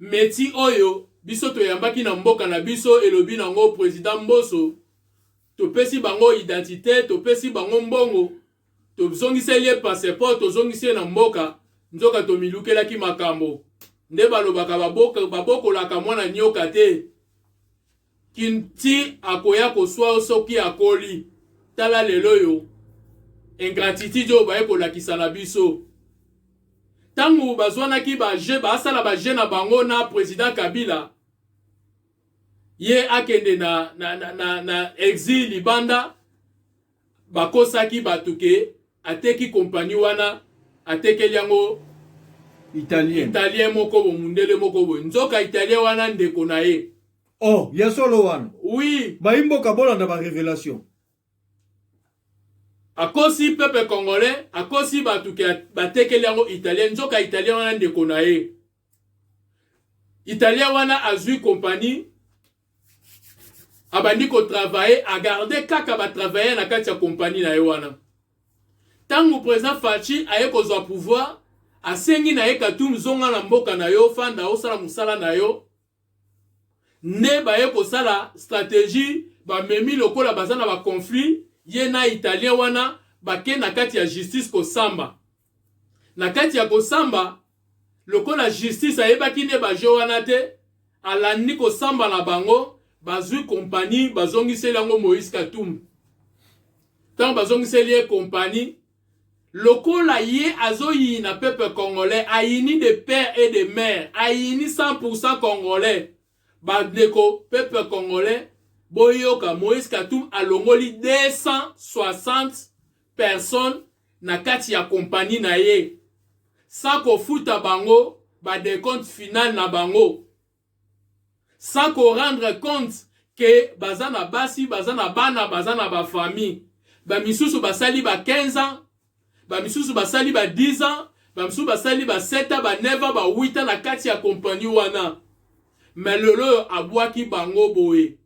meti oyo biso toyambaki na mboka na biso, elobi nango président Mboso, topesi bango identité, topesi bango mbongo, tozongiseli ye passeport, tozongisi ye na mboka. Nzoka tomilukelaki makambo. Nde balobaka babokolaka mwana nyoka te kinti akoya koswa soki akoli. Tala lelo oyo ingratitude oyo baye kolakisa na biso. Ntango bazwanaki bajeu, basala bajeu na bango na président Kabila, ye akende na exil libanda, bakosaki bato ke ateki kompani wana, atekeli yango Italien. Italien moko bo, mundele moko boye. Nzoka italien wana ndeko na ye. Oh, ya solo wana? Oui. Bayi mboka, bolanda barévélation. Akosi peuple congolais, akosi bato ke batekeli yango italien, nzoka italien wana ndeko na ye. Italien wana azwi kompani, abandi kotravailler, agarder kaka batravailleur na kati ya kompani na ye wana. Ntango président Fatshi aye kozwa pouvoir, asengi na ye: "Katumbi, zonga na mboka na yo, fanda, osala mosala na yo." Nde baye kosala stratégie, bamemi lokola baza na baconflit, ye na italien wana, bake na kati ya justice kosamba. Na kati ya kosamba, lokola justice ayebaki nde bajeu wana te, alandi kosamba na bango, bazwi kompani, bazongiseli yango Moïse Katumbi. Ntango bazongiseli ye kompani, lokola ye azoyina peuple congolais, ayini de père et de mère, ayini 100 congolais. Bandeko, peuple congolais, boyoka: Moïse Katumbi alongoli 260 personnes na kati ya kompani na ye sans kofuta bango ba decompte final na bango, sans ko rendre compte ke baza na basi, baza na bana, baza na ba famille. Ba misusu basali ba 15 ans, ba misusu basali ba 10 ans, ba misusu basali ba 7 ans, ba 9 ans, ba 8 ans na kati ya kompani wana. Mais lelo oyo abwaki bango boye.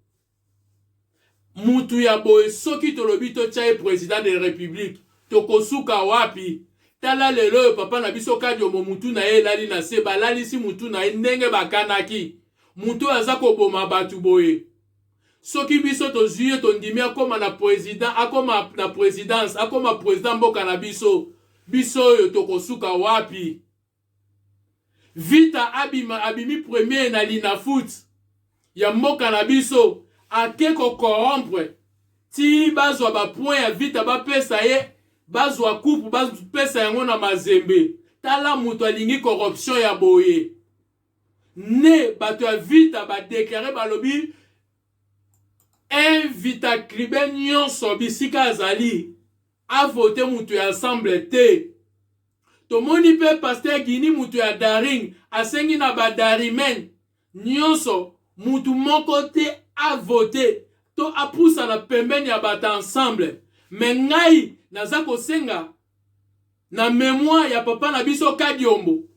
Mutu ya boye soki tolobi totia ye president de la republique tokosuka wapi? Tala lelo oyo papa na biso Kadiombo mutu na ye elali na se, balalisi mutu na ye ndenge bakanaki. Mutu oyo aza koboma batu boye, soki biso tozui ye tondimi akoma na president, akoma na presidence, akoma president mboka na biso, biso oyo tokosuka wapi? Vita abima abimi premier na Linafoot ya mboka na biso ake ko corrompre ti bazwa ba point ya Vita bapesa ye bazwa coupe bapesa yango na Mazembe. Tala moto alingi corruption ya boye ne bato ya Vita ba declare balobi un Vita clube nyonso bisika azali a vote moto ya ensemble te. Tomoni pe pasteur Guini mutu ya Daring asengi na ba Darimen nionso mutu moko te a vote to apusana pembeni ya bata ensemble. Mais ngai naza kosenga na memoire ya papa na biso Kadiombo,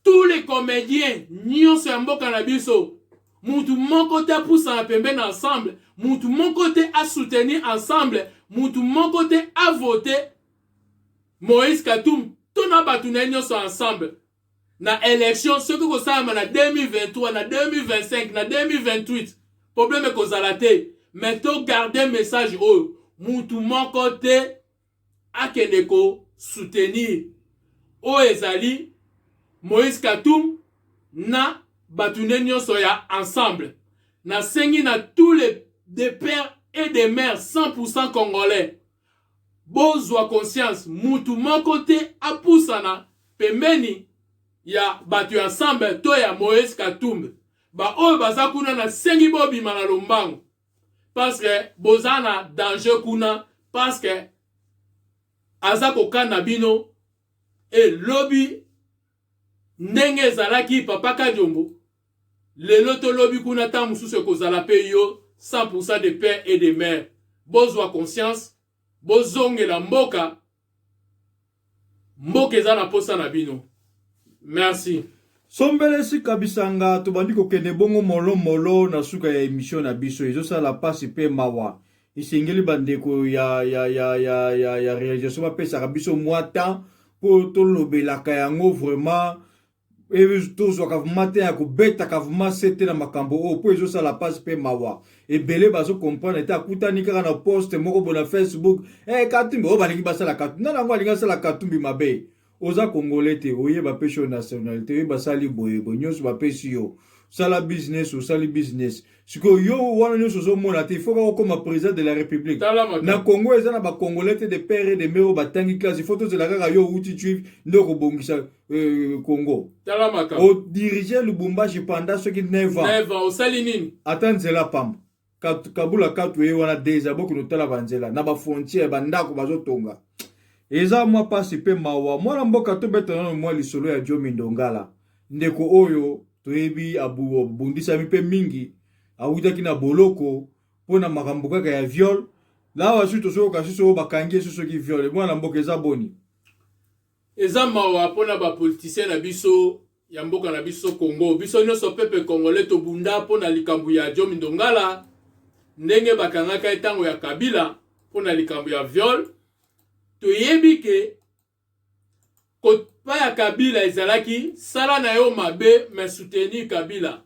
tous les comediens nionso ya mboka na biso mutu moko te apusana pembeni ensemble, mutu moko te a soutenir ensemble, mutu moko te a vote Moïse Katumbi to na bato na ye nyonso ensemble na election soki kosalama na 2023, na 2025, na 2028, problème ekozala te. Mais to garder message oyo, mutu moko te akende ko soutenir oyo ezali Moïse Katumbi na bato nde nyonso ya ensemble. Nasengi na tous les des pères et des mères 100% congolais, bozwa conscience, mutu moko te apusana pembeni ya bato ya ensemble to ya Moïse Katumbi. Ba oyo baza kuna nasengi bobima na lombango parce que boza na danger kuna, parce que aza kokana bino e lobi ndenge ezalaki papa Kadiombo lelo to lobi kuna ntango mosusu ekozala pe yo 100% de père et de mère. Bozwa conscience, bozongela mboka, mboka eza na posa na bino. Merci. Sombele sika bisanga tobandi kokende bongo molo molo na suka ya emission na biso. Ezosala pasi pe mawa. Esengeli bandeko ya ya ya ya ya ya réalisation bapesaka biso mwa temps po tolobelaka yango vraiment, tozwaka vraiment te ya kobetaka vraiment sete na makambo oyo po ezosala pasi pe mawa. Ebele bazo comprendre te, akutani kaka na poste moko bo na Facebook, Katumbi oyo balingi basala Katumbi, nani yango alingi asala Katumbi mabe? Oza congolais te, oyeba pesi yo nationalité, oyeba sali boye boye nyonso bapesi yo, sala business, osali business. Sikoyo yo wana nyonso ozomona te, il faut kaka okoma président de la république. Na Congo eza na ba congolais te de père et de mère oyo batangi classe, il faut tozela kaka yo outi juif nde okobongisa Congo. Odirige Lubumbashi pendant soki 9 ans. 9 ans, osali nini? Ata nzela pamba. Kabula katu ye wana deja bokende otala ba nzela na ba frontière ba ndako bazotonga. Eza mwa pasi pe mawa. Mwana mboka tobeta nano mwa lisolo ya Diomi Ndongala. Ndeko oyo toyebi abundisami pe mingi, awutaki na boloko mpo na makambo kaka ya viol. Lawa susu tozoyoka susu oyo bakangi ye susu soki viol. Mwana mboka eza boni? Eza mawa mpo na ba politicien na biso ya mboka na biso Congo. Biso nyonso peuple congolais tobunda mpo na likambo ya Diomi Ndongala, ndenge bakangaka ye ntango ya Kabila mpo na likambo ya viol. Toyebi ke kopa ya Kabila ezalaki sala na yo mabe mais soutenir Kabila.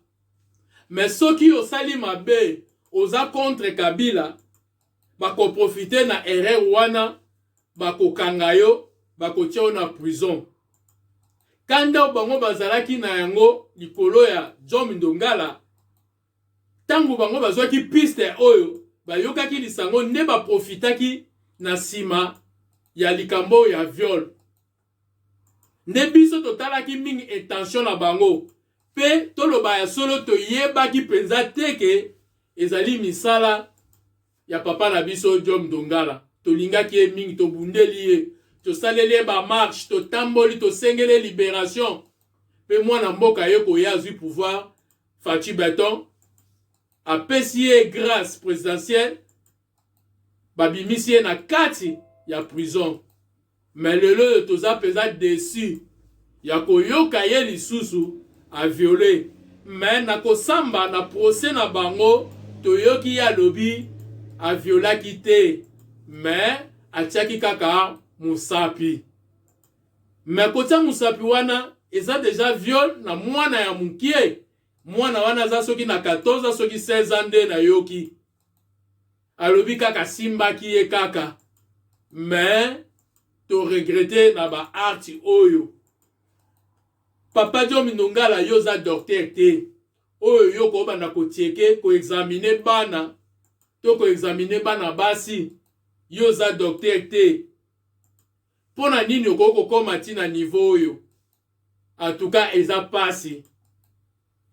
Mais soki osali mabe oza contre Kabila, bakoprofite na erreur wana, bakokanga yo, bakotia yo na prison. Kanda bango bazalaki na yango likolo ya Diomi Ndongala, tango bango bazwaki piste oyo bayokaki lisango nde baprofitaki na nsima ya likambo ya viol. Nde biso totalaki mingi intention na bango pe toloba ya solo toyebaki mpenza te ke ezali misala ya papa na biso Diomi Ndongala. Tolingaki ye mingi, tobundeli ye, tosaleli ye ba marche, totamboli, tosengeli ye liberation. Mpe mwana mboka ye koya azwi pouvoir, Fatshi Beton apesi ye grâce présidentielle, babimisi ye na kati ya prison. Mais lelo oyo toza mpenza déçu ya koyoka ye lisusu aviolé. Mais na kosamba na procès na bango, toyoki ye alobi aviolaki te, mais atiaki kaka mosapi. Mais kotia mosapi wana eza déjà viol na mwana ya mokie. Mwana wana aza soki na 14, soki 16 ans nde nayoki alobi kaka simbaki ye kaka. Mais toregretter na baacte oyo. Papa Diomi Ndongala, yo oza docteur te oyo yo kobanda kotieke koexaminer bana to koexaminer bana basi. Yo oza docteur te, mpo na nini okoki kokóma ntina niveau oyo? En tout cas, eza pasi,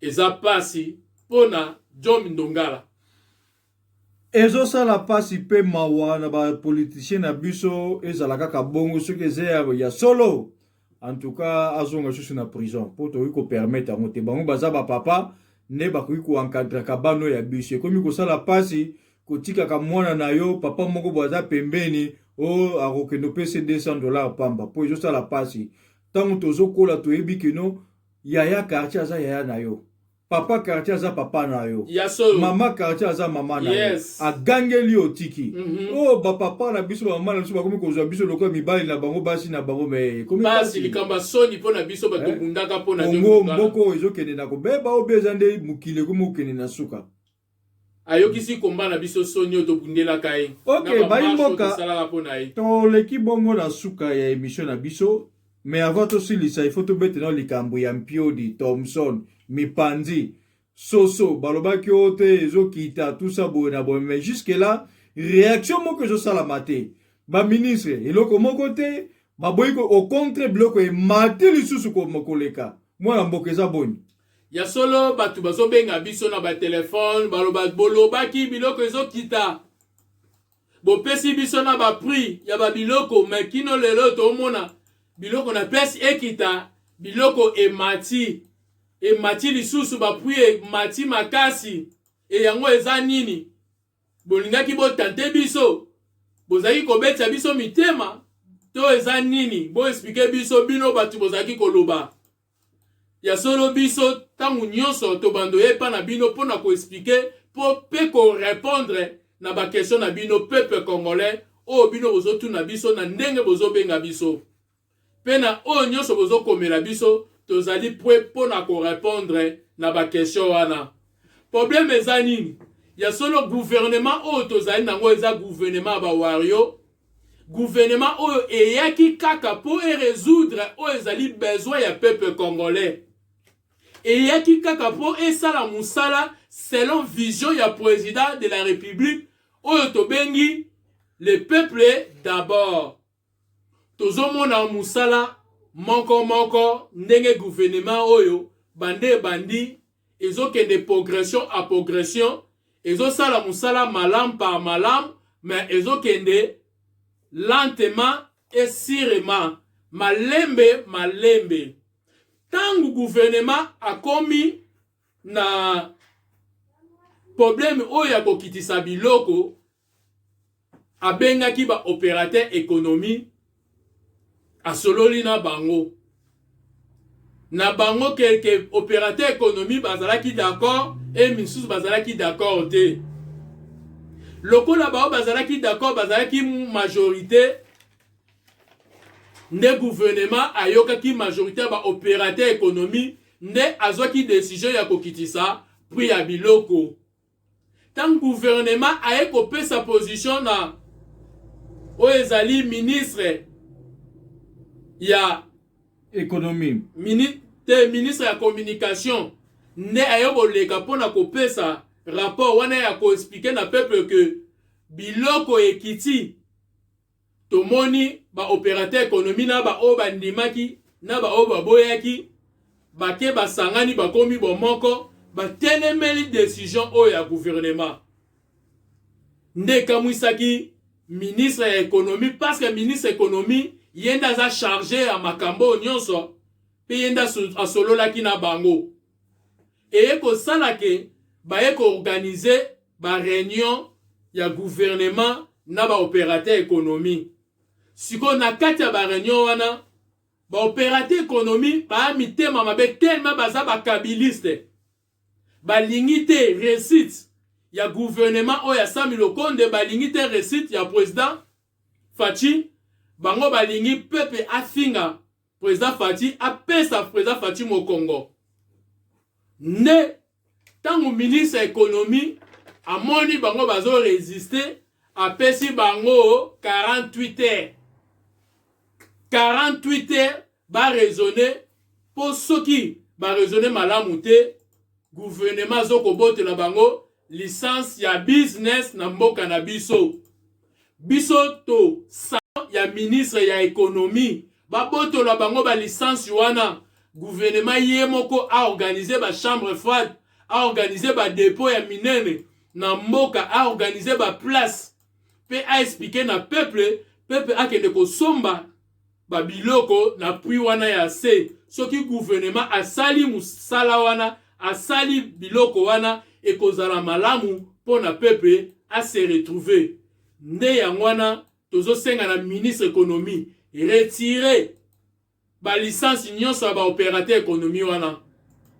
eza pasi mpo na Diomi Ndongala. Ezosala mpasi mpe mawa na bapoliticien na biso. Ezala kaka bongo, soki eza ya solo, en tout cas azonga susu na prison, mpo tokoki kopermettre yango te. Bango baza bapapa nde bakoki koencadraka bano ya biso. Ekomi kosala mpasi kotikaka mwana na yo, papa moko bo aza pembeni o akokende opesa 200 $ pamba, mpo ezosala mpasi. Ntango tozokola, toyebi keno yaya quartier aza yaya na yo, papa quartier aza papa na yo, Ya solo. mama quartier aza mama na yo. Agangeli, otiki. Oyo bapapa na biso, bamama na biso bakomi kozwa biso lokola mibali na bango, basi na bango, mais ekomi pasi. Pasi. Likambo ya soni mpo na biso bato bundaka mpo na Kongo, Diomi Ndongala. mboka oyo ezokende na kobeba, oyo mpe eza nde mokili ekomi kokende na suka. Ayokisi komba na biso soni oyo tobundelaka ye Ok, na bayi bamarche oyo mboka. tosalaka mpo na ye. Toleki bongo na suka ya émission na biso, mais avant tosilisa, il faut tobete na likambo ya Mpiodi Thomson mipanzi soso. Balobaki oyo te ezokita tusa boye na boye, mais jusque là réaction moko ezosalama te. Baministre eloko moko te, baboyi au contre biloko emati lisusu koleka. Mwana mboka, eza boni? Ya solo, bato bazobenga biso na batelefone, baloba bolobaki biloko ezokita, bopesi biso na baprix ya babiloko, mais kino lelo tomona biloko na place ekita, biloko emati, emati lisusu, baprix emati makasi. E yango eza nini? Bolingaki botenter biso, bozalaki kobetisa biso mitema to eza nini? Boexpliquer biso, bino bato bozalaki koloba. Ya solo, biso ntango nyonso tobando ye epa na bino mpo na koexpliquer, mpo mpe korépondre na baquestion na bino, peuple congolais, oyo bino bozotuna biso na ndenge bozobenga biso mpe na oyo nyonso bozokomela biso. Tozali prêt mpo na korépondre na baquestion wana. Problème eza nini? Ya solo, gouvernement oyo tozali nango eza gouvernement ya bawarriors, gouvernement oyo eyaki kaka mpo erésoudre oyo ezali besoin ya peuple congolais, eyaki kaka mpo esala mosala selon vision ya président de la République oyo tobengi le peuple d'abord. Tozomona mosala moko moko ndenge gouvernement oyo bande ebandi ezokende progression à progression, ezosala mosala malamu par malamu, mais ezokende lentement et sûrement, malembe malembe. Ntango gouvernement akomi na problème oyo ya kokitisa biloko, abengaki baopérateur économie, asololi na bango. Na bango quelques opérateur économie bazalaki d'accord e misusu bazalaki d'accord te. Lokola bao bazalaki d'accord bazalaki majorité, nde gouvernement ayokaki majorité ya baopérateur économie, nde azwaki décision ya kokitisa prix ya biloko. Ntango gouvernement aye kopesa position na oyo ezali ministre ya économie, te, ministre ya communication, nde aye koleka mpona kopesa rapport wana ya koexpliquer na peuple ke biloko ekiti. Tomoni baopérateur économie na baoyo bandimaki na baoyo baboyaki, bake basangani, bakomi bomoko, batelemeli décision oyo ya gouvernement. Nde ekamwisaki. Ministre ya économie, parce que ministre économie ye nde aza charge ya makambo oyo nyonso, mpe ye nde asololaki na bango. Eye kosala ke baye koorganiser baréunion ya gouvernement na baopérateur économie. Sikoyo, na kati ya baréunion wana, baopérateur économie baya mitema mabe tellement baza bakabiliste, balingi te réussite ya gouvernement oyo ya Sami Lukonde, balingi te réussite ya président Fatshi. Bango balingi peuple afinga président Fatshi, apesa président Fatshi mokongo. Nde ntango ministre ya économie amoni bango bazorésister, apesi bango 48 heures, 48 heures baraisonner, mpo soki baraisonner malamu te, gouvernement azokobotela bango licence ya business na mboka na biso. Biso to ya ministre ya économie, babotola bango balicence wana. Gouvernement ye moko aorganiser bachambre froide, aorganiser badépôt ya minene na mboka, aorganiser baplace mpe aexpliquer na peuple, peuple akende kosomba babiloko na prix wana ya se. Soki gouvernement asali mosala wana, asali biloko wana, ekozala malamu mpo na peuple ase retrouver. Nde yango wana tozosenga na ministre économie, retire balicence nyonso ya baopérateur économie wana.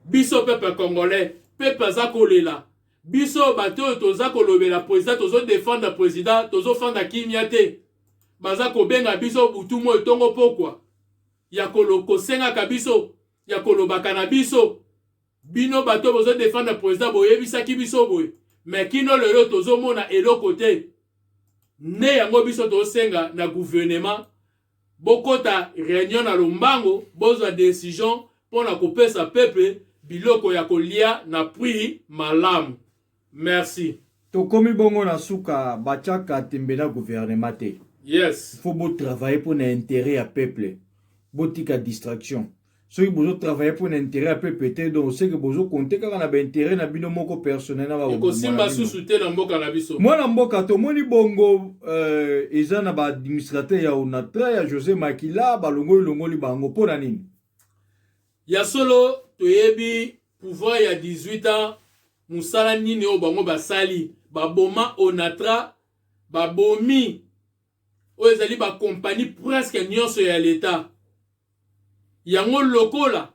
Biso peuple congolais, peuple aza kolela. Biso bato oyo toza kolobela président, tozodéfendre président, tozofanda kimia te. Baza kobenga biso butu moi, ntongo, pokwa, ya kosengaka biso, ya kolobaka na biso: "Bino bato bozodéfendre président, boyebisaki biso boye, mais kino lelo tozomona eloko te." Nde yango biso tosenga na gouvernement, bokɔta réunion na lombango, bozwa décision mpo na kopesa peuple biloko ya kolia na prix malamu. Merci. Tokomi bongo na suka. Batiaka tembe na gouvernement te. Faut botravailler mpo na intérêt ya peuple, botika distraction. Soki bozotravailler mpo na intérêt ya peuple te, donc oseke bozocompter kaka na baintérêt na bino moko personnel na Ekosimba susu te na mboka na biso. Mwana mboka, tomoni bongo eza na baadministrateur ya Onatra ya José Makila, balongoli longoli bango mpo na nini? Ya solo, toyebi pouvoir ya 18 ans, mosala nini oyo bango basali. Baboma Onatra, babomi oyo ezali bakompani presque nyonso ya leta. Yango lokola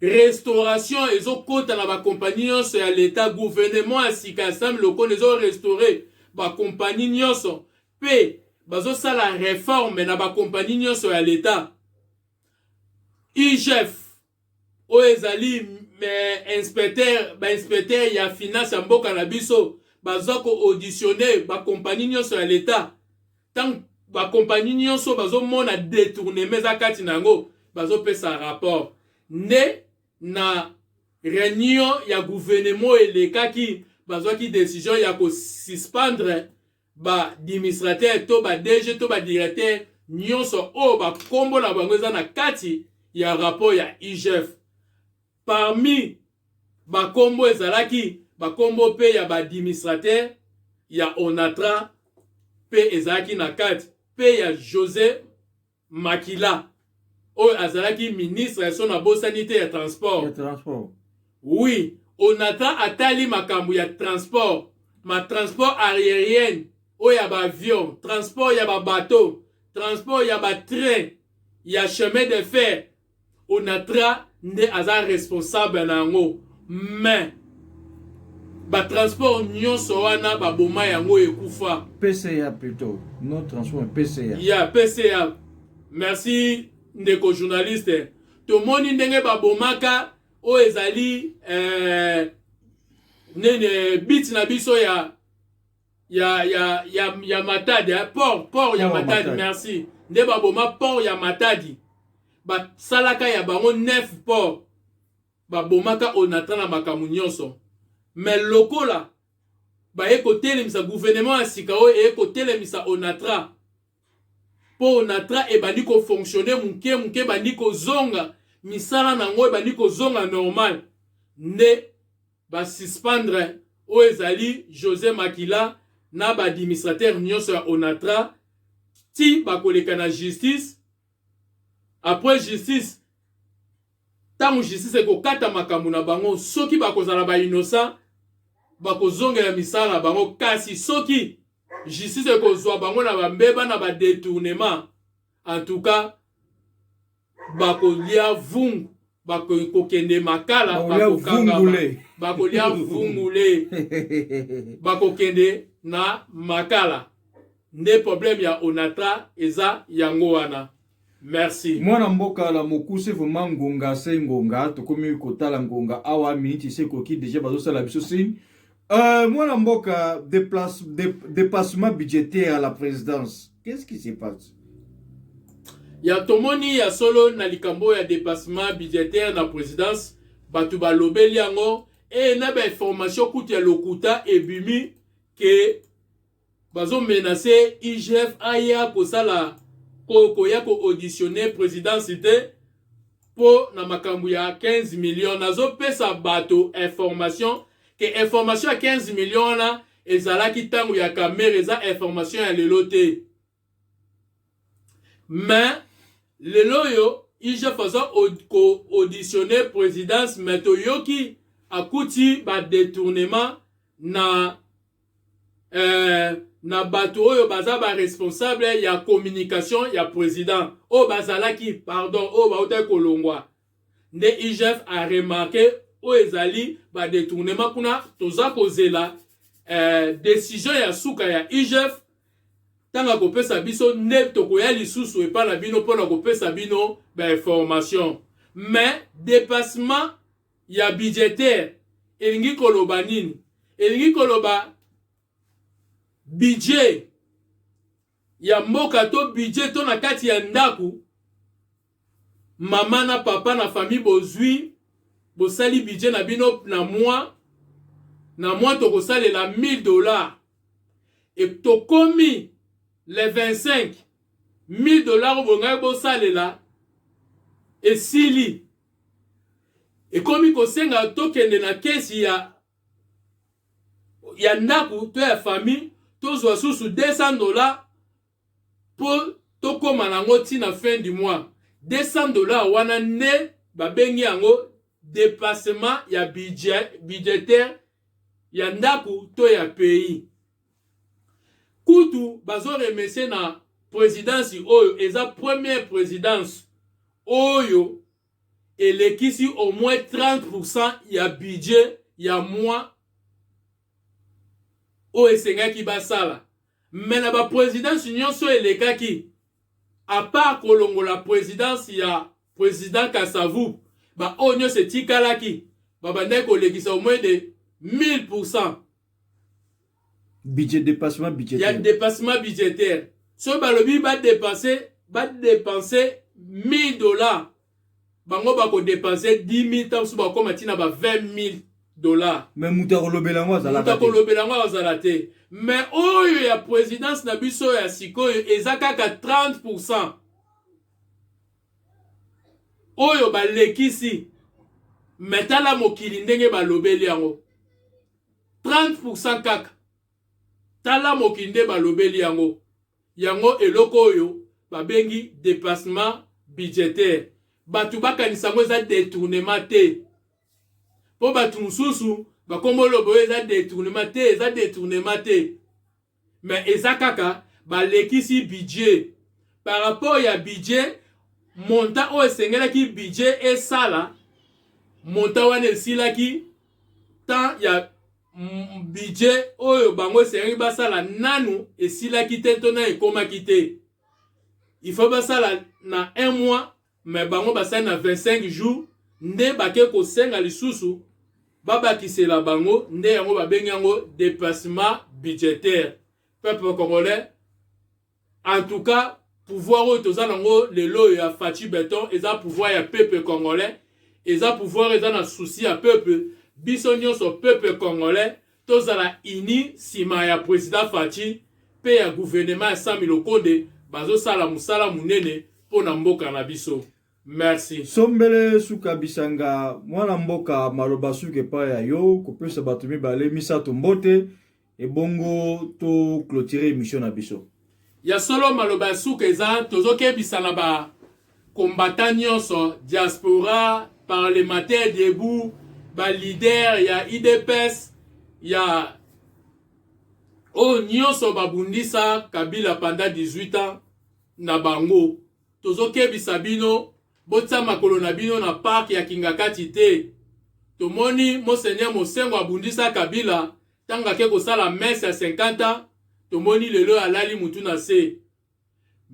restauration ezokɔta na bakompani nyonso ya leta, gouvernement ya sika ya Sami Lukonde ezorestaurer bakompani nyonso mpe bazosala réforme na bakompani nyonso ya leta. IGF oyo ezali inspecteur, bainspecteur ya finance ya mboka na biso, baza koauditionner bakompani nyonso ya leta. Ntango bakompani nyonso bazomona détournement eza kati na yango, bazopesa rapport. Nde na réunion ya gouvernement elekaki, bazwaki décision ya kosuspendre baadministrateur to baDG to badirecteur nyonso oyo bakombo na bango eza na kati ya rapport ya IGF. Parmi bakombo ezalaki bakombo mpe ya baadministrateur ya Onatra mpe ezalaki na kati, mpe ya José Makila oyo azalaki ministre ya so nabosani te ya transport. Ya transport. Oui, Onatra atali makambo ya transport, ma transport aérienne oyo ya baavion, transport ya babateau, transport ya batrain, ya chemin de fer. Onatra nde aza responsable na yango, mais batransport nyonso wana baboma yango, ekufa. PCA plutôt, non transport, PCA. Ya PCA, merci ndeko journaliste. Tomoni ndenge babomaka oyo ezali nene bit na biso ya Matadi, eh, port ya Matadi, Matadi. Merci. Nde baboma port ya Matadi, basalaka ya bango neuf port. Babomaka Onatra na makambo nyonso, mais lokola baye kotelemisa gouvernement ya sika oyo eye kotelemisa Onatra, mpo Onatra ebandi kofonctionner moke moke, ebandi kozonga misala nango, ebandi kozonga normal, nde basuspendre oyo ezali José Makila. na baadministrateur nyonso ya Onatra ti bakoleka na justice. Après justice, ntango justice ekokata makambo na bango, soki bakozala bainnocent, bakozongela misala na bango. Kasi soki justice ekozwa bango na bambeba na badétournement, en tout cas bakolia vungu, bakokende Makala, bakokangama, bakolia vungule, bakokende na Makala. Nde problème ya Onatra eza yango wana. Merci. Mwana mboka, na mokuse vraiment, ngonga se ngonga, tokomi kotala ngonga awa, miniti se ekoki déjà, bazosala biso signe. Mwana mboka, dépassement budgétaire à la présidence, qu'est-ce qui se passe? Ya tomoni ya solo na likambo ya dépassement budgétaire na présidence, bato balobeli yango e na bainformation kutu ya lokuta ebimi ke bazomenacer IGF aya kosala koya koauditionner présidence te mpo na makambo ya 15 millions. Nazopesa bato information ke information ya 15 millions wana ezalaki ntango ya Kamerhe, eza information ya lelo te. Mais lelo oyo IGF aza koauditionner présidence, mais toyoki akuti badétournement na bato oyo baza baresponsable ya communication ya président, oyo bazalaki, pardon, oyo bautaki kolongwa. Nde IGF aremarquer oyo ezali badétournement kuna. Toza kozela décision ya suka ya IGF. Ntango akopesa biso nde tokoya lisusu epai na bino mpona kopesa bino bainformation. Mais dépassement ya budgétaire elingi koloba nini? Elingi koloba budget ya mboka to budget to na kati ya ndako, mama na papa na famille bozwi, bosali budget na bino na mois na mois, tokosalela 1000 $. E tokomi le 25, 1000 $ oyo bongai bosalela esili, ekomi kosenga tokende na caisse ya ndako to ya famille, tozwa susu 200 $ mpo tokóma nango ntina fin du mois. 200 $ wana nde babengi yango dépassement ya budget budgétaire ya ndako to ya pays. Kutu bazoremercier na présidence oyo eza première présidence oyo elekisi au moins 30% ya budget ya mois oyo esengaki basala. Mais na baprésidence nyonso elekaki, à part kolongola présidence ya président Kasavubu, baoyo nyonso etikalaki babandaki kolekisa au moins de 1000%. Budget, dépassement budgétaire. Ya dépassement budgétaire, soki balobi badépenser 1000 $, bango bakodépenser 10 000, ntango mosusu bakóma ntina ba 20 000 $. Mais moto akolobela yango azalaka moto akolobela yango azala te. Mais oyo ya présidence na biso ya sikoyo eza kaka 30% oyo balekisi. Mais tala mokili ndenge balobeli yango, 30% kaka. Tala mokili nde balobeli yango. Yango eloko oyo babengi dépassement budgétaire, bato bakanisa yango eza détournement te, mpo bato mosusu bakombo oloba oyo eza détournement te. Eza détournement te, mais eza kaka balekisi budget par rapport ya budget. Montant oyo esengelaki budget esala, montant wana esilaki. Temps ya budget oyo bango esengelaki basala nanu esilaki te to na ekomaki te. Il faut basala na un mois, mais bango basali na 25 jours. Nde bake kosenga lisusu babakisela bango. Nde yango babengi yango dépassement budgétaire. Peuple congolais, en tout cas pouvoir oyo toza nango lelo oyo ya Fatshi Béton eza pouvoir ya peuple congolais, eza pouvoir eza na souci ya peuple. Biso nyonso peuple congolais tozala uni nsima ya président Fatshi mpe ya gouvernement ya Sami Lokonde. Bazosala mosala monene mpo na mboka na biso. Merci. Sombele suka bisanga, mwana mboka, maloba suka epai ya yo, kopesa bato mibale misato mbote. Ebongo to clôturer émission na biso. Ya solo, maloba ya suka eza: tozokebisa na bacombattants nyonso, diaspora, parlementaire debout, baleader ya UDPS, ya oyo nyonso babundisa Kabila pendant 18 ans na bango. Tozokebisa bino, botia makolo na bino na parc ya Kingakati te. Tomoni Monseigneur Mosengo abundisa Kabila ntango ake kosala messe ya 50 ans. Tomoni lelo alali mutu na se.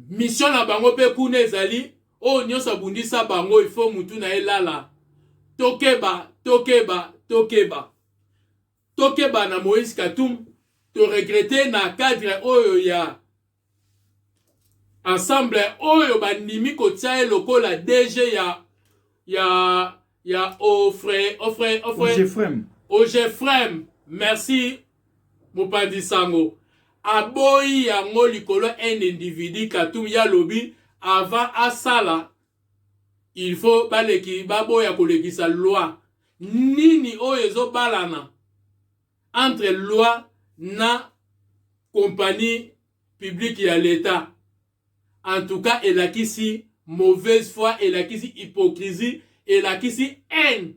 Mission na bango mpe kuna ezali oyo nyonso abundisa bango, ifo mutu na ye lala. Tokeba, tokeba, tokeba, tokeba na Moïse Katumbi. Toregretter na cadre oyo ya Ensemble oyo bandimi kotia ye lokola DG ya ofre ofre ofre Ogefrem. Ogefrem, merci mopanzi sango. Aboyi yango likolo un individu Katumbi. Ya lobi avant asala, il faut baleki baboya kolekisa loi nini oyo ezobalana entre loi na compagnie publique ya l'État. En tout cas, elakisi mauvaise foi, elakisi hypocrisie, elakisi haine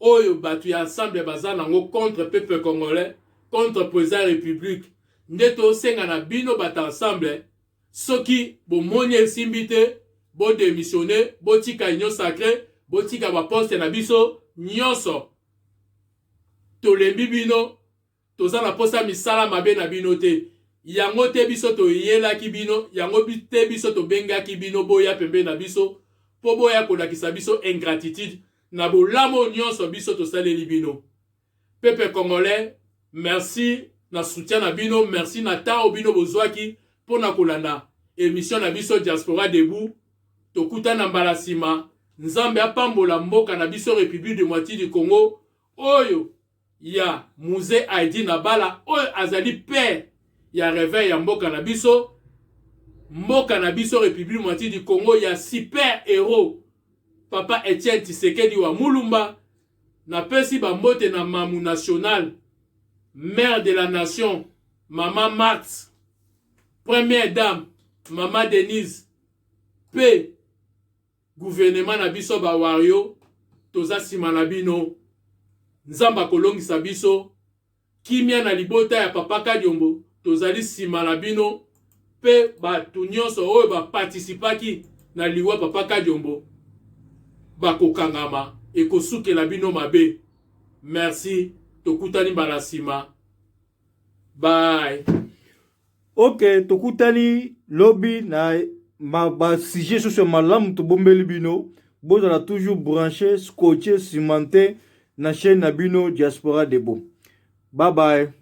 oyo bato ya Ensemble baza nango contre peuple congolais, contre président République. Nde tosenga na bino bato Ensemble, soki bomoni esimbi te, bodémissionner, botika Union sacrée, botika baposte na biso nyonso. Tolembi bino, toza na posa misala mabe na bino te. Yango te biso toyelaki bino, yango te biso tobengaki bino boya pembeni na biso mpo boya kolakisa biso ingratitude na bolamu nyonso biso tosaleli bino. Peuple congolais, merci na soutien na bino, merci na ntango bino bozwaki mpo na kolanda émission na biso Diaspora Debout. Tokutana mbala nsima. Nzambe apambola mboka na biso République démocratique du Congo oyo ya Mzee Aidini Abala, oyo azali père ya réveil ya mboka na biso, mboka na biso République démocratique du Congo ya super héros papa Etienne Tshisekedi wa Mulumba. Napesi bambote na mamu national, mère de la nation, mama Marthe, première dame mama Denise, mpe gouvernement na biso bawarriors. Toza nsima na bino. Nzambe akolongisa biso. Kimia na libota ya papa Kadiombo. Tozali nsima na bino, mpe bato nyonso oyo baparticipaki na liwa papa Kadiombo bakokangama, ekosukela bino mabe. Merci, tokutani mbala nsima. Bye. Ok, tokutani lobi na basujet susu ya malamu tobombeli bino. Bozala toujours branché, scotché, cimenté na chaîne na bino Diaspora Debout. Bye bye.